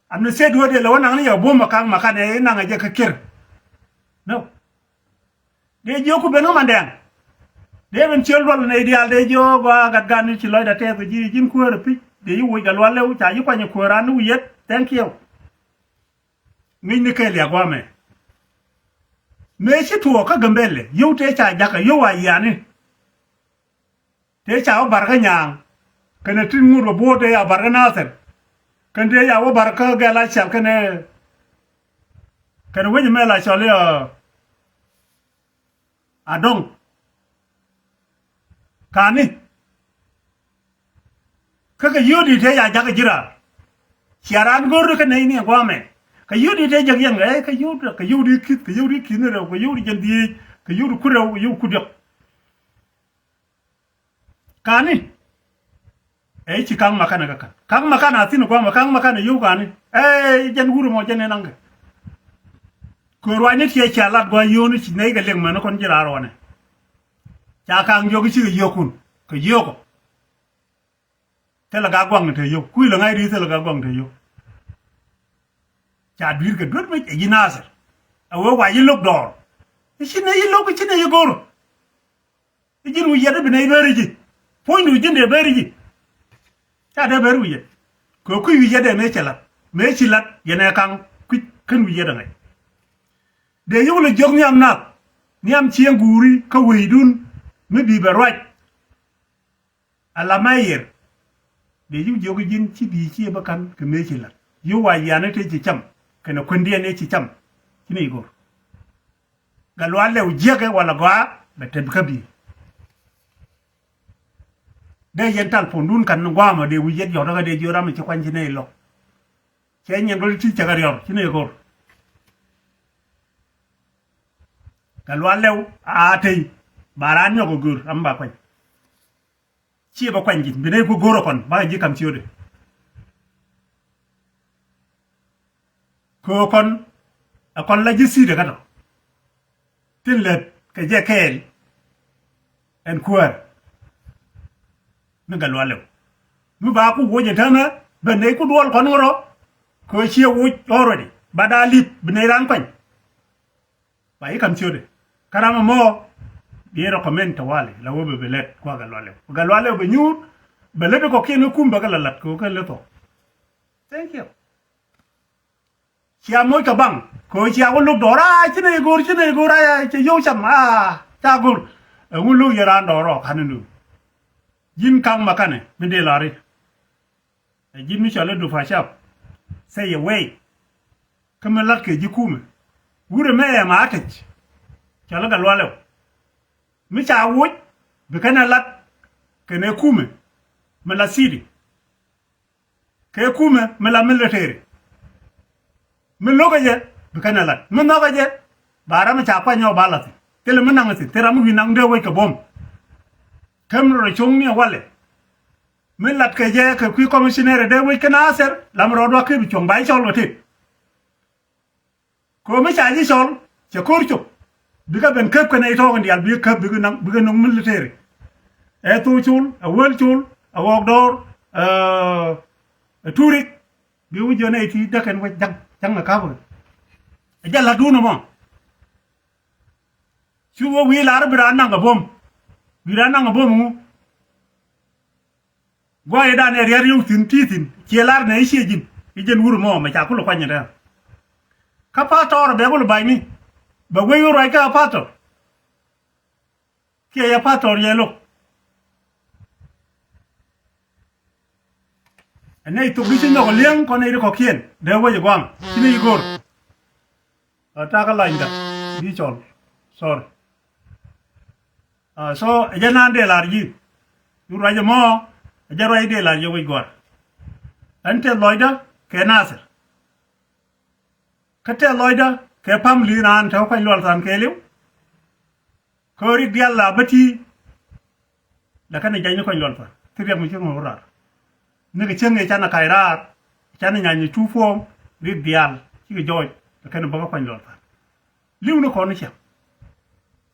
Am ni sɛ duɔ̱ɔ̱dɛ lɛ wä naŋ ni yɛ buɔ̱m ɛ ka̱ŋ makan ɛ naŋ ɛ jɛ kä kiɛr. No. Dee jiök ku ben kä mandɛɛŋ. Dee ben ciöl duɔl nɛy diaal dee jiök gɔaa gat gan ni ci lɔcdɛ tɛth ji̱ ji̱n kuäär ɛ pi̱c dee ji̱ wuc gat lual lɛw ca ji̱ kuany ɛ kuäär an ni wi̱i̱ yɛt thank you. Ŋi̱cni kɛɛliak gua̱a̱mɛ. Mëë ci tuɔɔk kä Gambɛlɛ yio̱w tëë ca jakä yio̱w a yiani. Tëë ca wä bar kä Nyaaŋ kɛnɛ tin ŋut wä bo̱o̱r tëë ca bar kä Nathir. Kɛn tëë ca wä bar kä Gɛl a cɛl kɛnɛ kɛnɛ wec mɛ la cɔl i̱ a dɔŋ. Kani kä kɛ yio̱w di tëë ca jakä ji̱ raar. Cia raan go̱r kä nɛy ni ɛ gua̱a̱mɛ kɛ yio̱w di tëë jäk yɛn kɛ ɛ kɛ yio̱w kɛ yio̱w di ki̱th kɛ yio̱w di ki̱th ni rɛw kɛ yio̱w di jɛn dhieec kɛ yio̱w di ku rɛw kɛ yio̱w ku diɔk. Kani ɛ ci ka̱ŋ makanɛ kä ka̱n ka̱ŋ makanɛ a thi̱n gua̱a̱mɛ ka̱ŋ makanɛ yio̱w kani ɛ jɛn wur mɔ jɛn ɛ naŋkɛ. Kɛ ruacni tiɛ cia lat gua̱a̱ yio̱wni ci nɛy kɛ liŋ mɛn kɔn ji̱ raar wanɛ. Ca ka̱ŋ jiök i̱ cikɛ yio̱wkun kɛ yio̱wkɔ. Thilɛ ka gua̱ŋ te yio̱w kui̱ lɛ ŋa̱c ri̱i̱t thilɛ ka gua̱ŋ te yio̱w. Ca dui̱r kɛ duet mec ɛ ji̱ Nathir. Ɛ wee wa ji̱ lo̱k dɔɔr. I̱ ci nɛ ji̱ lo̱k i̱ ci nɛ ji̱ go̱r. I̱ ji̱n wi̱i̱ yɛt i̱ bi nɛ ji̱ beri ji̱. Puɔ̱nydu ji̱n dee beri ji̱. Ca dee beri wi̱i̱ yɛt kɛ kui̱ wi̱i̱ yɛt dee mëë cɛ la̱t. Mëë ci lat yɛn ɛ kaŋ kui̱c kän wi̱i̱ yɛt ɛ ŋäc. Dee yuk lɛ jiök nhiam nath, nhiam cieŋ guuri kä wecdun mi bi bɛ ruac. Ala mɛ yiër. Dee yuk jiök ji̱n ci bi̱i̱ ci ɛ bä ka̱n kɛ mëë ci lat. Yuk wa yiani tëë ci cam kɛnɛ kuändiɛn ëë ci cam. Ci nɛy go̱r. Gatluak Lɛw jiäkɛ wala gɔaa bɛ tɛp kä bi̱i̱. Dee yɛn tal puɔ̱ndun ka̱n gua̱a̱mɔ dee wi̱i̱ yɛt yɔ̱t kä dee jiök ram mi ci kuany ci nɛy lɔ. Cɛ nyin rot ti cɛ kɛ riɔr ci nɛy go̱r. Gatluak Lɛw a tey ba raan nyɔk ɛ go̱r ram ba kuany. Ciɛ bä kuany ji̱ bi nɛy ku go̱r ɛ kɔn bakɛ ji̱ ka̱m ciötdɛ. Kɛ ɣöö kɔn ɛ kɔn la ji̱ si̱i̱dɛ kä tɔ. Tin lät kɛ jɛ kɛɛl ɛn kuäär. Mi Gatluak Lɛw mi ba ku woc ɛ täämɛ ben nɛy ku duɔl kɔn ɣän rɔ. Kɛ ɣöö ciɛ woc already ba daa lip bi nɛy raan kuany. Ba i̱ ka̱m ciötdɛ kä ram ɛmɔ. Bi recommend tawali la wä bɛ bɛ lät kua Gatluak Lɛw. Gatluak Lɛw bɛ nyuur bɛ lät kɔkiɛn kä kum bɛ kɛ la la̱t kɛ ɣöö kɛn lät thɔk. Thank you. Cia moc kɛ baŋ kɛ ɣöö cia wä lo̱k dɔɔr a ci nɛy go̱r ci nɛy go̱r a cɛ yio̱w cam a ca go̱r. Ɛŋu lo̱k yɛ raan dɔɔr rɔ ka̱n ni nu. Ji̱n ka̱ŋ ma kanɛ mi dee la̱ri. Ɛ ji̱n mi cɔl i̱ Dupa Cap. Say away. Kä mi lat kɛ ji̱ kumɛ wurɛ mɛ ɛmɛ a tec. Cɔl i̱ Gatluak Lɛw mi ca woc bi kɛn ɛ lat kɛnɛ kumɛ mi la city. Kɛ kumɛ mi la military. Mi lo̱kä jɛ bi kɛn ɛ lat mi nhɔkä jɛ. Ba ram mi ca kuany ɔ ba lathi thilɛ mi naŋ thi̱n thil ram mi wi̱i̱ naŋ dee wec kɛ buɔ̱m. Kä mi rɔ cuŋni ɛ walɛ. Mi lat kɛ jɛ kɛ kui̱ commissioner dee wec kä Nasir lam rɔɔd wa kep cuɔ̱ŋ ba i̱ cɔl kɛ tet. Kɛ ɣöö mi ca ji̱ cɔl cɛ ko̱r cop. Bikɛ ben käp kɛnɛ i̱ tɔɔk in diaal bikɛ käp bikɛ naŋ bikɛ no̱ŋ military. Ɛ thok col ɛ wäl col ɛ ɣɔɔk dɔɔr ɛ turik. Bi wi̱c jɔn ɛ ti däk kɛn wec ja̱ŋ ja̱ŋ ɛ ka̱p kɛ. Ɛ jɛ la̱tdun ɛmɔ. Cu wä wi̱i̱ lar bi raan naŋ kɛ buɔ̱m. Bi raan naŋ kɛ buɔ̱m ŋu. Guayɛ dan ɛ riat riw thi̱n ti thi̱n ciɛ lar nɛ i̱ ciɛ ji̱n i̱ jɛn wur mɔ mɛ ca kulɛ kuany ɛ tɛ̈r. Kä pastor bɛ kulɛ ba̱ny ni bɛ wec wä ruac kä pastor. Kiɛ yɛ pastor yɛ lo̱k. Ɛ nɛy thok di ci nyɔk li̱eŋ kɔn nɛy ri kɔ̱kiɛn dee wec ɛ gua̱a̱ŋ ci nɛy go̱r. Ɛ takä lanyda di cɔl. Sorry. So ɛ jɛ naan dee lar ji̱. Cu ruac ɛmɔ ɛ jɛ ruac dee lar jɛ wec gua̱r. Ɛn tɛth lɔcdä kɛ Nasir. Kä tɛth lɔcdä kɛ pamili naan te wä kuany lual than kɛɛliw. Kä rik diaal la bä ti. Lakin ɛ jany ni kuany lual than ti riɛm mi ci ŋo̱o̱k raar. Ni kɛ cieŋ ɛ canɛ kac raar. Canɛ nyany ni cu puɔ̱ɔ̱m rik diaal cikɛ jɔɔc. Lakin ɛ bä kä kuany lual than. Li̱w ni kɔn ni ciaŋ.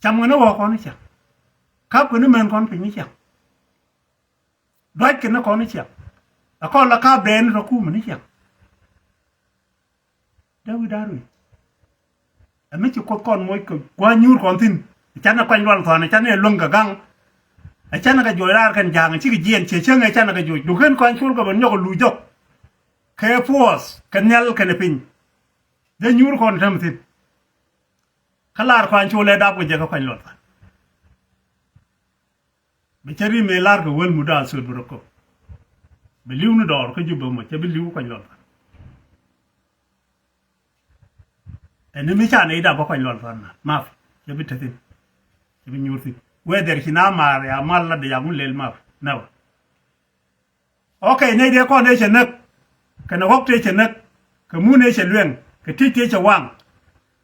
Cam kɛ ni ɣɔ̱ɔ̱k kɔn ni ciaŋ. Kap kɛ ni män kɔn piny ni ciaŋ. Duac kɛ ni kɔn ni ciaŋ. Ɛ kɔn la kap dɛɛn ni tɔ kumɛ ni ciaŋ. Dee wi̱i̱ da̱a̱r wi̱i̱. Ɛ mi ci Kuoth kɔn moc kɛ gua̱a̱c nyuur kɔn thi̱n. Ɛ canɛ kuany lual thuan ɛ canɛ luäŋ kɛ ga̱ŋ. Ɛ canɛ kɛ juɔc raar kɛn ja̱a̱ŋ ɛ cikɛ jiɛɛn ciɛ cäŋ ɛ canɛ kɛ juɔc duken kɔn col kɛ ben nyɔk ɛ luc jɔk. Kɛ puɔth kɛ nhial kɛnɛ piny. Dee nyuur kɔn ɛ täm thi̱n. Kä lar kuany col ɛ dap kɛ jɛ kä kuany lual thuan. Bɛ cä ri mëë lar kɛ wäl mut da̱a̱ thöt bi rɔ köp. Bɛ li̱w ni dɔɔr kä Jubɛ mɔ cɛ bi li̱w kuany luɔth. Ɛn ni mi ca nɛy dap bä kuany luɔth ɣän na maf cɛ bi te thi̱n. Cɛ bi nyuur thi̱n whether ci na maar ya mal lat dee ya ŋun lel maf never. Ok, nɛy dee kɔn dee cɛ näk kɛnɛ ɣɔk tëë cɛ näk kɛ mun ëë cɛ lueŋ kɛ ti̱c tëë cɛ waŋ.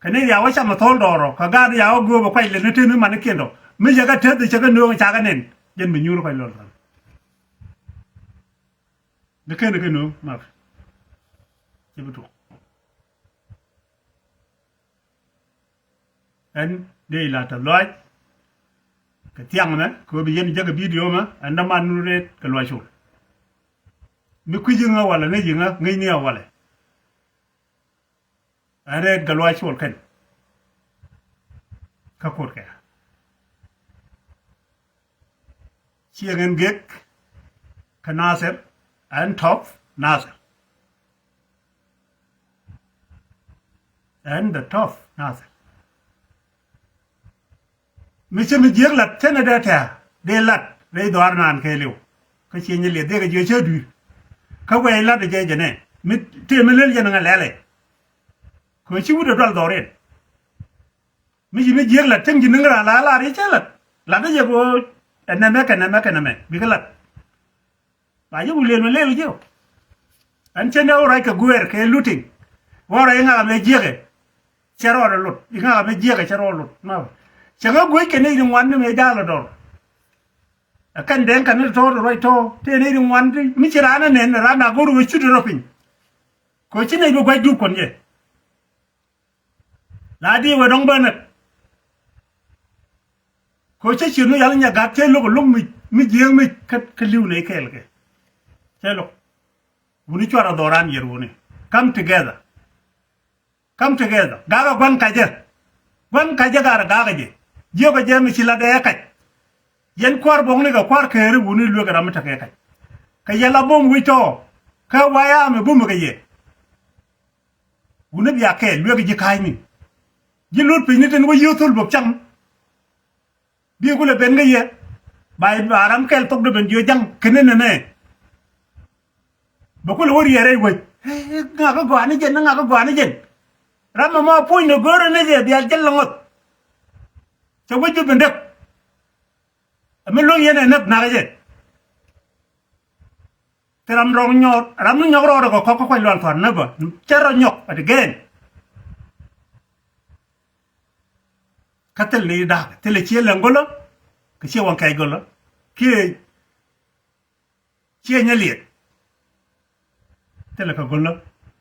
Kɛ nɛy ya wä cam ɛ thɔl dɔɔrɔ kɛ gaat ya wä gööp ɛ kuac lɛ ni tëë ni manikiɛn dɔ mi cɛ kɛ teth cɛ kɛ nööŋ ca kɛ nɛn. Jɛn mi nyuur kuac lɔl thal. Ni ken kɛ nööŋ map. Cɛ bi tuɔk. Ɛn dee ila tɛ lɔac kɛ thiaŋ mɛ kɛ ɣöö bi yɛn jäk kɛ bidio mɛ ɛn däman nu reet kɛ luac col. Mi kui̱c iŋä walɛ ŋäc iŋä ŋäc ni ɛ walɛ. Ɛn reet kɛ luac col kɛn kä kuɔt kɛ. Ciɛ ŋɛn gek kä Nasir ɛn tɔp Nasir. Ɛn the tough nothing. Mi ci mi jiäk lat cä ni dee tɛ̈ dee lat rɛy dhɔaar naan kɛɛliw. Kä ciɛ nyɛ liɛth dee kɛ jiɛ cä dui̱r. Kä wɛy lat jɛ jɛ nɛ mi tëë mi lel jɛ ni ŋa lɛlɛ. Kɛ ci wut ɛ dual dhɔriɛn. Mi ci mi jiäk lat cäŋ ji̱ niŋ raan la lar yɛ cä lat. Lat jɛ kɛ ɣöö ɛ nɛmɛ kɛ nɛmɛ kɛ nɛmɛ bikɛ lat. Ba ji̱ wulël mi lël ji̱. Ɛn cä ni ɣöö ruac kɛ guɛɛr kɛ looting. Ɣöö ruac iŋakä mɛ jiäkɛ cɛ rɔɔdɛ lot, iŋakä mɛ jiäkɛ cɛ rɔɔdɛ lot. Ma cɛ ŋä guec kɛ nɛy ti ŋuan ni mɛ ja̱a̱l ɛ dɔr. Ɛ kɛn dɛŋ kɛ ni tɔ̱ ti ruac tɔ̱ tëë nɛy ti ŋuan ti mi ci raan ɛ nɛn raan a go̱r wee cut rɔ piny. Kɛ ci nɛy bi gua̱c dup kɔn jɛ. La di wee dɔ̱ŋ bä näk. Kɛ cä ciöt mi yal nyɛ gat cɛ lo̱k lo̱k mi, mi jiääk mi kä, kä li̱w nɛy kɛɛl kɛ. Cɛ lo̱k. Wuni cuarɛ dhɔran yɛr wuni. Come together. Come together. Gakɛ gua̱n kacä. Gua̱n kacä garɛ gakɛ jɛ. Jiökɛ jɛ mi ci la dee kac. Yɛn kua̱r buɔ̱ŋni kɛ kua̱r kɛɛri wuni luekɛ ram mi tekɛ kac. Kɛ yɛ la bom wi̱c tɔɔ. Kä wayam ɛ bumɛ kɛ yɛ. Wuni bia kɛɛl luek ji̱ ka̱a̱cni. Ji̱ lut piny ni tin wä yiëë thol bök cam. Bi kulɛ ben kä yɛ. Ba, ba ram kɛl thok dee ben jiö ja̱ŋ kɛn ni nɛnɛ. Bɛ kulɛ wä riɛɛr rɛy wec. Ŋakä gɔaa ni jɛn, ŋakä gɔaa ni jɛn. Ram mɛ ma puɔ̱ny ni go̱o̱rä ni jɛ bia jɛl lɛ ŋɔth. Cɛ wec bi ben däk. Ɛ mi lo̱ŋ yɛn ɛ näk nakä jɛ. Thil ram rɔk nyɔk, ram ni nyɔk rɔɔdɛ kɛ kɔk kä kuac lual thuan näbä. Cɛ rɔ nyɔk, but again. Kä thil ni da̱a̱k, thil ciɛ lɛŋ go̱lä, kɛ ciɛ waŋ kɛɛc go̱lä. Kiɛ ciɛ nyɛ liɛt. Thil kɛ go̱lä.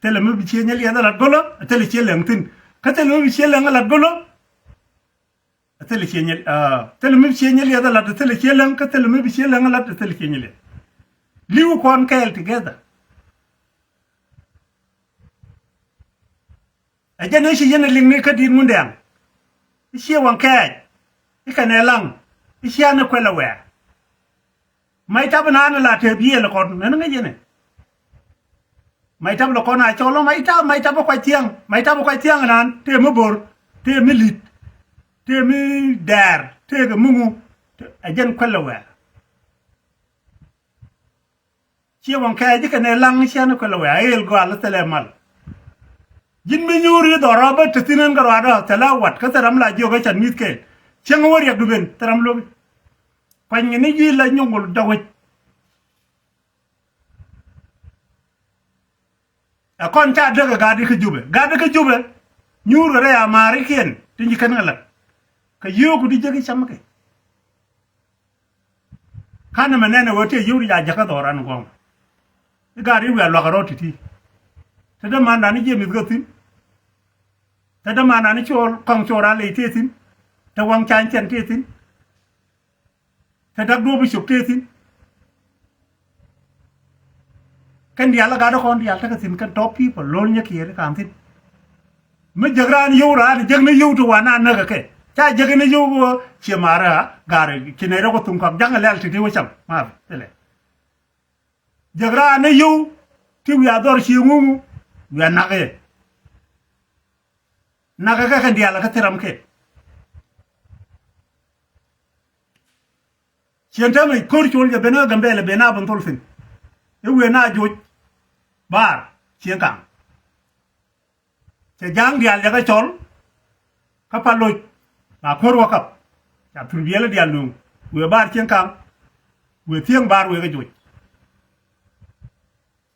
Thil mi bi ciɛ nyɛ liɛt ɛ lat go̱lä, thil ciɛ lɛŋ thi̱n. Kä thil mi bi ciɛ lɛŋ ɛ lat go̱lä. Thilɛ ciɛ nyɛ, ah, thilɛ mi bi ciɛ nyɛ liɛth a lat, thilɛ ciɛ läŋ, kä thilɛ mi bi ciɛ läŋ a lat, thilɛ ciɛ nyɛ liɛth. Li̱w kɔn kɛɛl together. Ɛ jɛn i̱ ci yɛn ɛ liŋni kä di̱i̱t Ŋundɛŋ. I̱ ciɛ waŋ kɛɛc. I̱ kɛnɛ laŋ. I̱ ciɛ ni kuɛl ɛ wɛɛr. Mac tap inan la tëë biëël kɔn nɛn ŋäc yɛn ɛ. Mac tap lɛ kɔn a cɔl ɔ mac tap, mac tap ɔ kuac thiaŋ, mac tap ɔ kuac thiaŋ inan tëë mi bo̱r, tëë mi li̱t, tëë mi dɛɛr, tëë kɛ mi ŋu. Ɛ jɛn kuɛl ɛ wɛɛr. Ciɛ waŋ kɛɛc ji̱ kɛnɛ laŋ ciɛn kuɛl ɛ wɛɛr a ɣëël gɔaa lä thilɛ mal. Ji̱n mi nyuur i̱ dhɔr rɔ bä te thi̱n ɛn kɛ ruaadä thilɛ wat kä thil ram la jiök ɛ can mi̱th kɛɛl. Cieŋ wä riɛk duben thil ram lo̱ki. Kuany kɛ ni ji̱ la nyuŋ wä dɔk wec. Ɛ kɔn ca däk ɛ gatdi kä Jubɛ, gatdi kä Jubɛ. Nyuur kɛ rɛy amaarikiɛn ti nyi kɛn kɛ la̱t. Kɛ yio̱o̱ku di jek i̱ cam kɛ. Ka̱n ɛmɛ nɛn ɛ ɣöö tëë yio̱w di ca jäkä dhɔran guɔ̱ŋ. I̱ gatdi wiaa luakä rɔɔd ti̱ti̱. Te dämandan i̱ jiɛ mi̱th kä thi̱n. Te dämandan i̱ cɔɔl kɔŋ cɔɔl ran ley tëë thi̱n. Te waŋ cany cɛn tëë thi̱n. Te dak duɔ̱ɔ̱p i̱ cop tëë thi̱n. Kɛn diaal ɛ gat ɛ kɔn diaal tekɛ thi̱n kɛn top people lo̱l nyɛ kiɛɛr i̱ ka̱n thi̱n. Mi jek raan yio̱w raan jek ni yio̱w ti wan a näk ɛ kɛ ca jek ni yio̱w ɣöö ciɛ ma̱a̱r ɛ gat ci nɛy rɔ kɛ thuŋ kɔak ja̱ŋ ɛ lɛl ti̱ti̱ wä cam ma̱a̱r thilɛ. Jek raan ni yio̱w ti wiaa dhɔr cië ŋuŋu wiaa nak ɛ. Nak ɛ kɛ kɛn diaal ɛ kä thi̱n ram kɛ. Cien täämɛ ko̱r col jɛ ben kä Gambɛlɛ ben a ben thol thi̱n. I̱ wëë na joc baar cien kaŋ. Cɛ ja̱a̱ŋ diaal jɛ kä cɔl. Kä pa loc ba ko̱r wä kap. Ca thur biɛlä diaal nööŋ wëë baar cien kaŋ. Wëë thiäŋ baar wëë kä joc.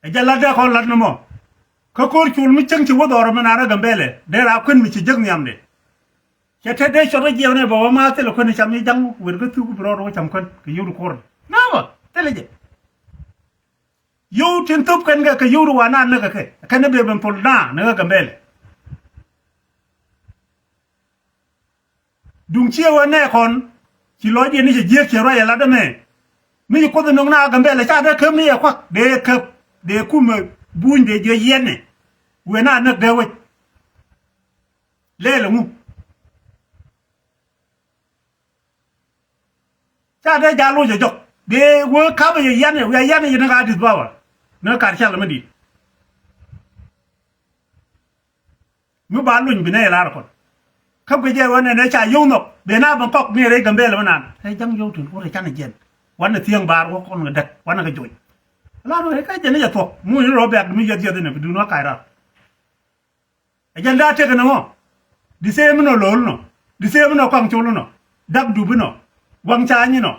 Ɛ jɛ lat dee kɔn lat ni mɔ. Kä ko̱r col mi cäŋ ci wä dhɔr mi naan rɛ Gambɛlɛ dee raa kuën mi ci jek nhiamdɛ. Cɛ te dee cɔt kä jiɛɛmnɛ bɛ wä ma thilɛ kuën cam i̱ ja̱ŋ wër kä thuk bi rɔɔd wä cam kuën kɛ yio̱w di ko̱r. Naamä thilɛ jɛ. Yio̱w tin thop kɛn kɛ kɛ yio̱w di wa naan näk kɛ kɛ kɛn ni bee ben thol naan ni kä Gambɛlɛ. Duŋ ciɛ wä nɛ kɔn ci lɔcdiɛn ni cɛ jiäk cɛ ruac ɛ lat ɛmɛ. Mi ci Kuoth ɛ no̱ŋ na Gambɛlɛ ca dee käp ni yɛ kuak dee käp dee kumɛ buny dee jiɛ yiɛn ni. Wëë na näk dee wec. Lɛɛl ɛŋu? Ca dee ja̱ loc ɛ jɔk dee wee ka̱pɛ yɛ yiɛn ni wiaa yiɛn ni yɛ ni ka di̱th bawä. Ni ka kar cal mi di̱i̱t. Mi ba luny bi nɛ lar kɔn. Kä guic ɛ wä nɛnɛ ca yio̱w nhɔk ben a bä kɔk ni rɛy Gambɛl mi nan rɛy ja̱ŋ yio̱w tin wä rɛy canɛ jiɛn. Wanɛ thiäŋ bar wä kɔn kɛ däk wanɛ kɛ joc. Lar wä rɛy ka jɛn i̱ jɛ thuɔk mu ni rɔ bɛ̈k mi yieth yieth inɛ bi duun wä kac rar. Ɛ jɛn daa tek inɛ mɔ. Di same inɔ lo̱l inɔ. Di same inɔ kɔaŋ col inɔ. Dak dup inɔ. Waŋ ca̱a̱ny inɔ.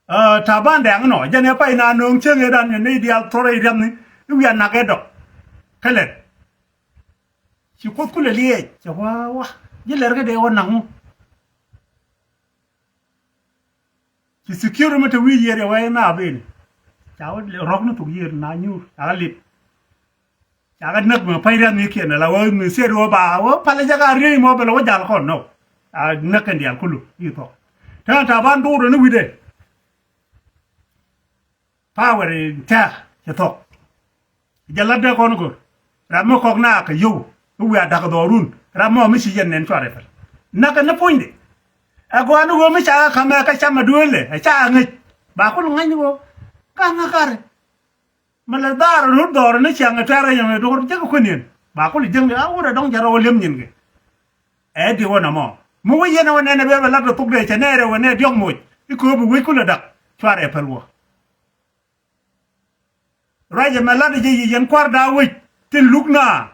Aa, Taban Dɛŋ nɔ jɛn ɛ pay na nööŋ cieŋ ëëdan ni nɛy diaal thorɛ i̱ riɛmni i̱ wiaa nak ɛ dɔk. Kä lɛt ci Kuoth kulɛ liɛɛc cɛ wa wa ji̱ lɛr kä dee wä nak ŋu. Ci security mi te wi̱i̱ yiëër yɛ wä i̱ na ben ca wä rɔ̱k ni thok yiëër na nyuur ca wä lip. Ca kɛ näk mi pay riath mi kiɛn ala wä mi siet wä ba wä palɛ jɛ ka riey mɔ bɛ lɛ wä jal kɔn nɔ. A näk kɛn diaal kulu i̱ thɔk. Tɛn Taban duur ni wi̱dɛ. Power in tɛk cɛ thɔk. Jɛ lat dee kɔn gör. Ram mi kɔk na kɛ yow mi wiaa dak dhɔrun. Ram mɔ mi ci yɛn nɛn cuarɛ pɛl. Näk kɛ ni punyde. Ɛ gɔaa ni wä mi ca kɛ kamɛ kɛ camɛ duël lɛ ɛ ca ŋäc. Ba kul ŋäc ni wä ka ŋä karɛ. Mi lɛ dhaar rut dhɔr ni ciaŋ ɛ tɛr ɛ yɛn ɛ duɔr jek kueniɛn ba kul jiäŋ di a wut ɛ dɔŋ jɛ rɔ wä liɛm nyin kɛ. Ɛ di wä nɔmɔ mi wä yɛn ɛ wä nɛn ɛ bɛ bɛ lat ɛ thuk dee cɛ nɛɛrɛ wä nɛ diɔk moc i̱ kööb i̱ wec kulɛ dak cuar ɛ päl wä. Ruacɛ mɛ lat ɛ jɛ yic yɛn kua̱r da̱a̱ wec tin luk na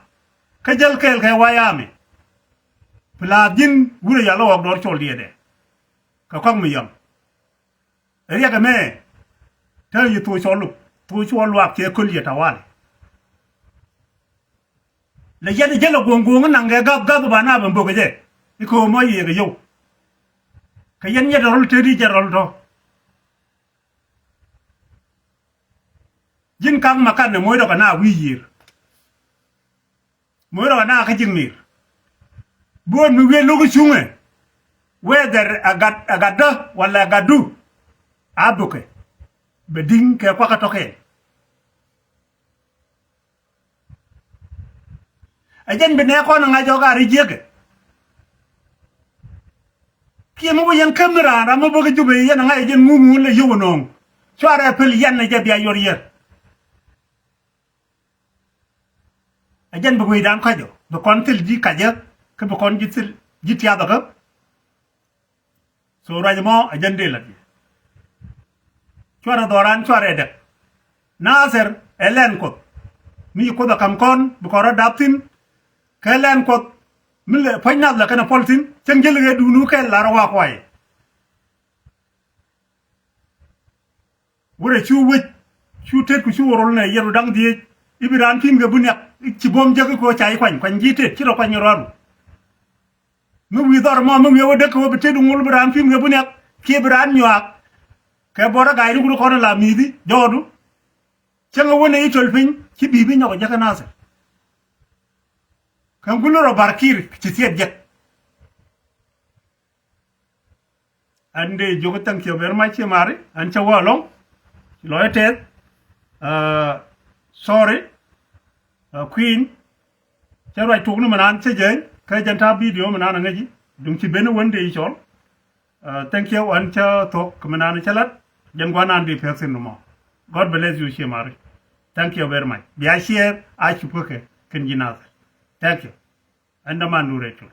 kä jäl kɛɛl kɛ wayami. Pi la̱a̱th ji̱n wurɛ yal ɛ ɣɔk duɔr col diɛɛdɛ kɛ kɔk mi yɔm. Riɛk ɛmɛ te yi thok cɔl luk thok cɔl luak cɛ köl yɛ tawali. Lɛ yɛn jäl ɛ guɔ̱ŋ guɔ̱ŋ naŋ kɛ gap gap ba na bɛ mbök kɛ jɛ i̱ köö mɔ yiëë kɛ yio̱w. Kɛ yɛn nyɛ dɔrɔl te ri jɛ rɔl tɔ. Ji̱n ka̱ŋ ma kan ɛ moc rɔ kɛ na wi̱i̱ yiëër. Muɔ̱rɔ na kä ji̱ ŋi̱i̱r. Buɔ̱n mi wi̱i̱ lo̱k cuŋɛ whether a gat a gatdä wala a gatdu. A bukɛ bɛ di̱ŋ kɛ kuakä tɔ̱kɛn. Ɛ jɛn bi nɛ kɔn ŋa̱c ɔ ka ri jiäkɛ. Kiɛ mi wä yɛn käm ni raan ram mi bäk jupɛ yɛn ŋa̱c ɛ jɛn ŋuŋ ŋuŋ lɛ yio̱w ɛ nööŋ. Cuarɛ pil yɛn ɛ jɛ bia yuɔr yɛr. Ɛ jɛn bi gui̱i̱dan kɔc ɔ bi kɔn thil ji̱ kacä kä bi kɔn ji̱ thil ji̱ tiathä kä. So ruac ɛmɔ ɛ jɛn dee la̱t yɛ. Cuarɛ dhɔran cuarɛ dɛk. Nathɛr ɛ lɛn kuɔth mi ci kuoth ɛ ka̱m kɔn bi kɔn rɔ dap thi̱n. Kɛ lɛn kuɔth mi lɛ puɔ̱ny nath lɛ kɛn ɛ puɔl thi̱n cäŋ ji̱ lɛ ɣee duun wä kɛl lar ɛ wa̱a̱ kuayɛ. Wurɛ cu wec cu tet ku cu wä rol nɛ yɛt wä da̱ŋ dhieec i̱ bi raan pi̱i̱n kɛ bi niak i̱ ci buɔ̱m jek i̱ kɛ wä ca i̱ kuany kuany ji̱ tet ci rɔ kuany rɔɔdu. Mi wi̱i̱ dhɔr mɔ mi wi̱i̱ wä dek kɛ wä bi tet i̱ ŋul bi raan pi̱i̱n kɛ bi niak kiɛ bi raan nyuaak. Kɛ buɔt rɔ ga̱a̱c ni wut kɔn la mi̱i̱thi jɔɔdu. Cäŋ ɛ wä nɛ i̱ col piny ci bi̱i̱ bi nyɔk jek ɛ nathɛ. Kɛ ŋul rɔ bar ki̱i̱r ci thiɛt jek. An dee jiök thank you very much ci mari an cä wä alɔŋ. Lɔcä tɛth. Sorry. Kui̱n cä ruac tuk ni mi naan cä jeny kä jɛn ta̱a̱ video mi naan aŋäci duŋ ci ben wän dee cɔl. Thank you an cä thok mi naan cä lat jɛn gua̱n naan dee pek thin ni mɔ. God bless you ci mari. Thank you very much bia share a cup kä kɛ kɛn ji̱ nath. Thank you. An däman du rɛy tul.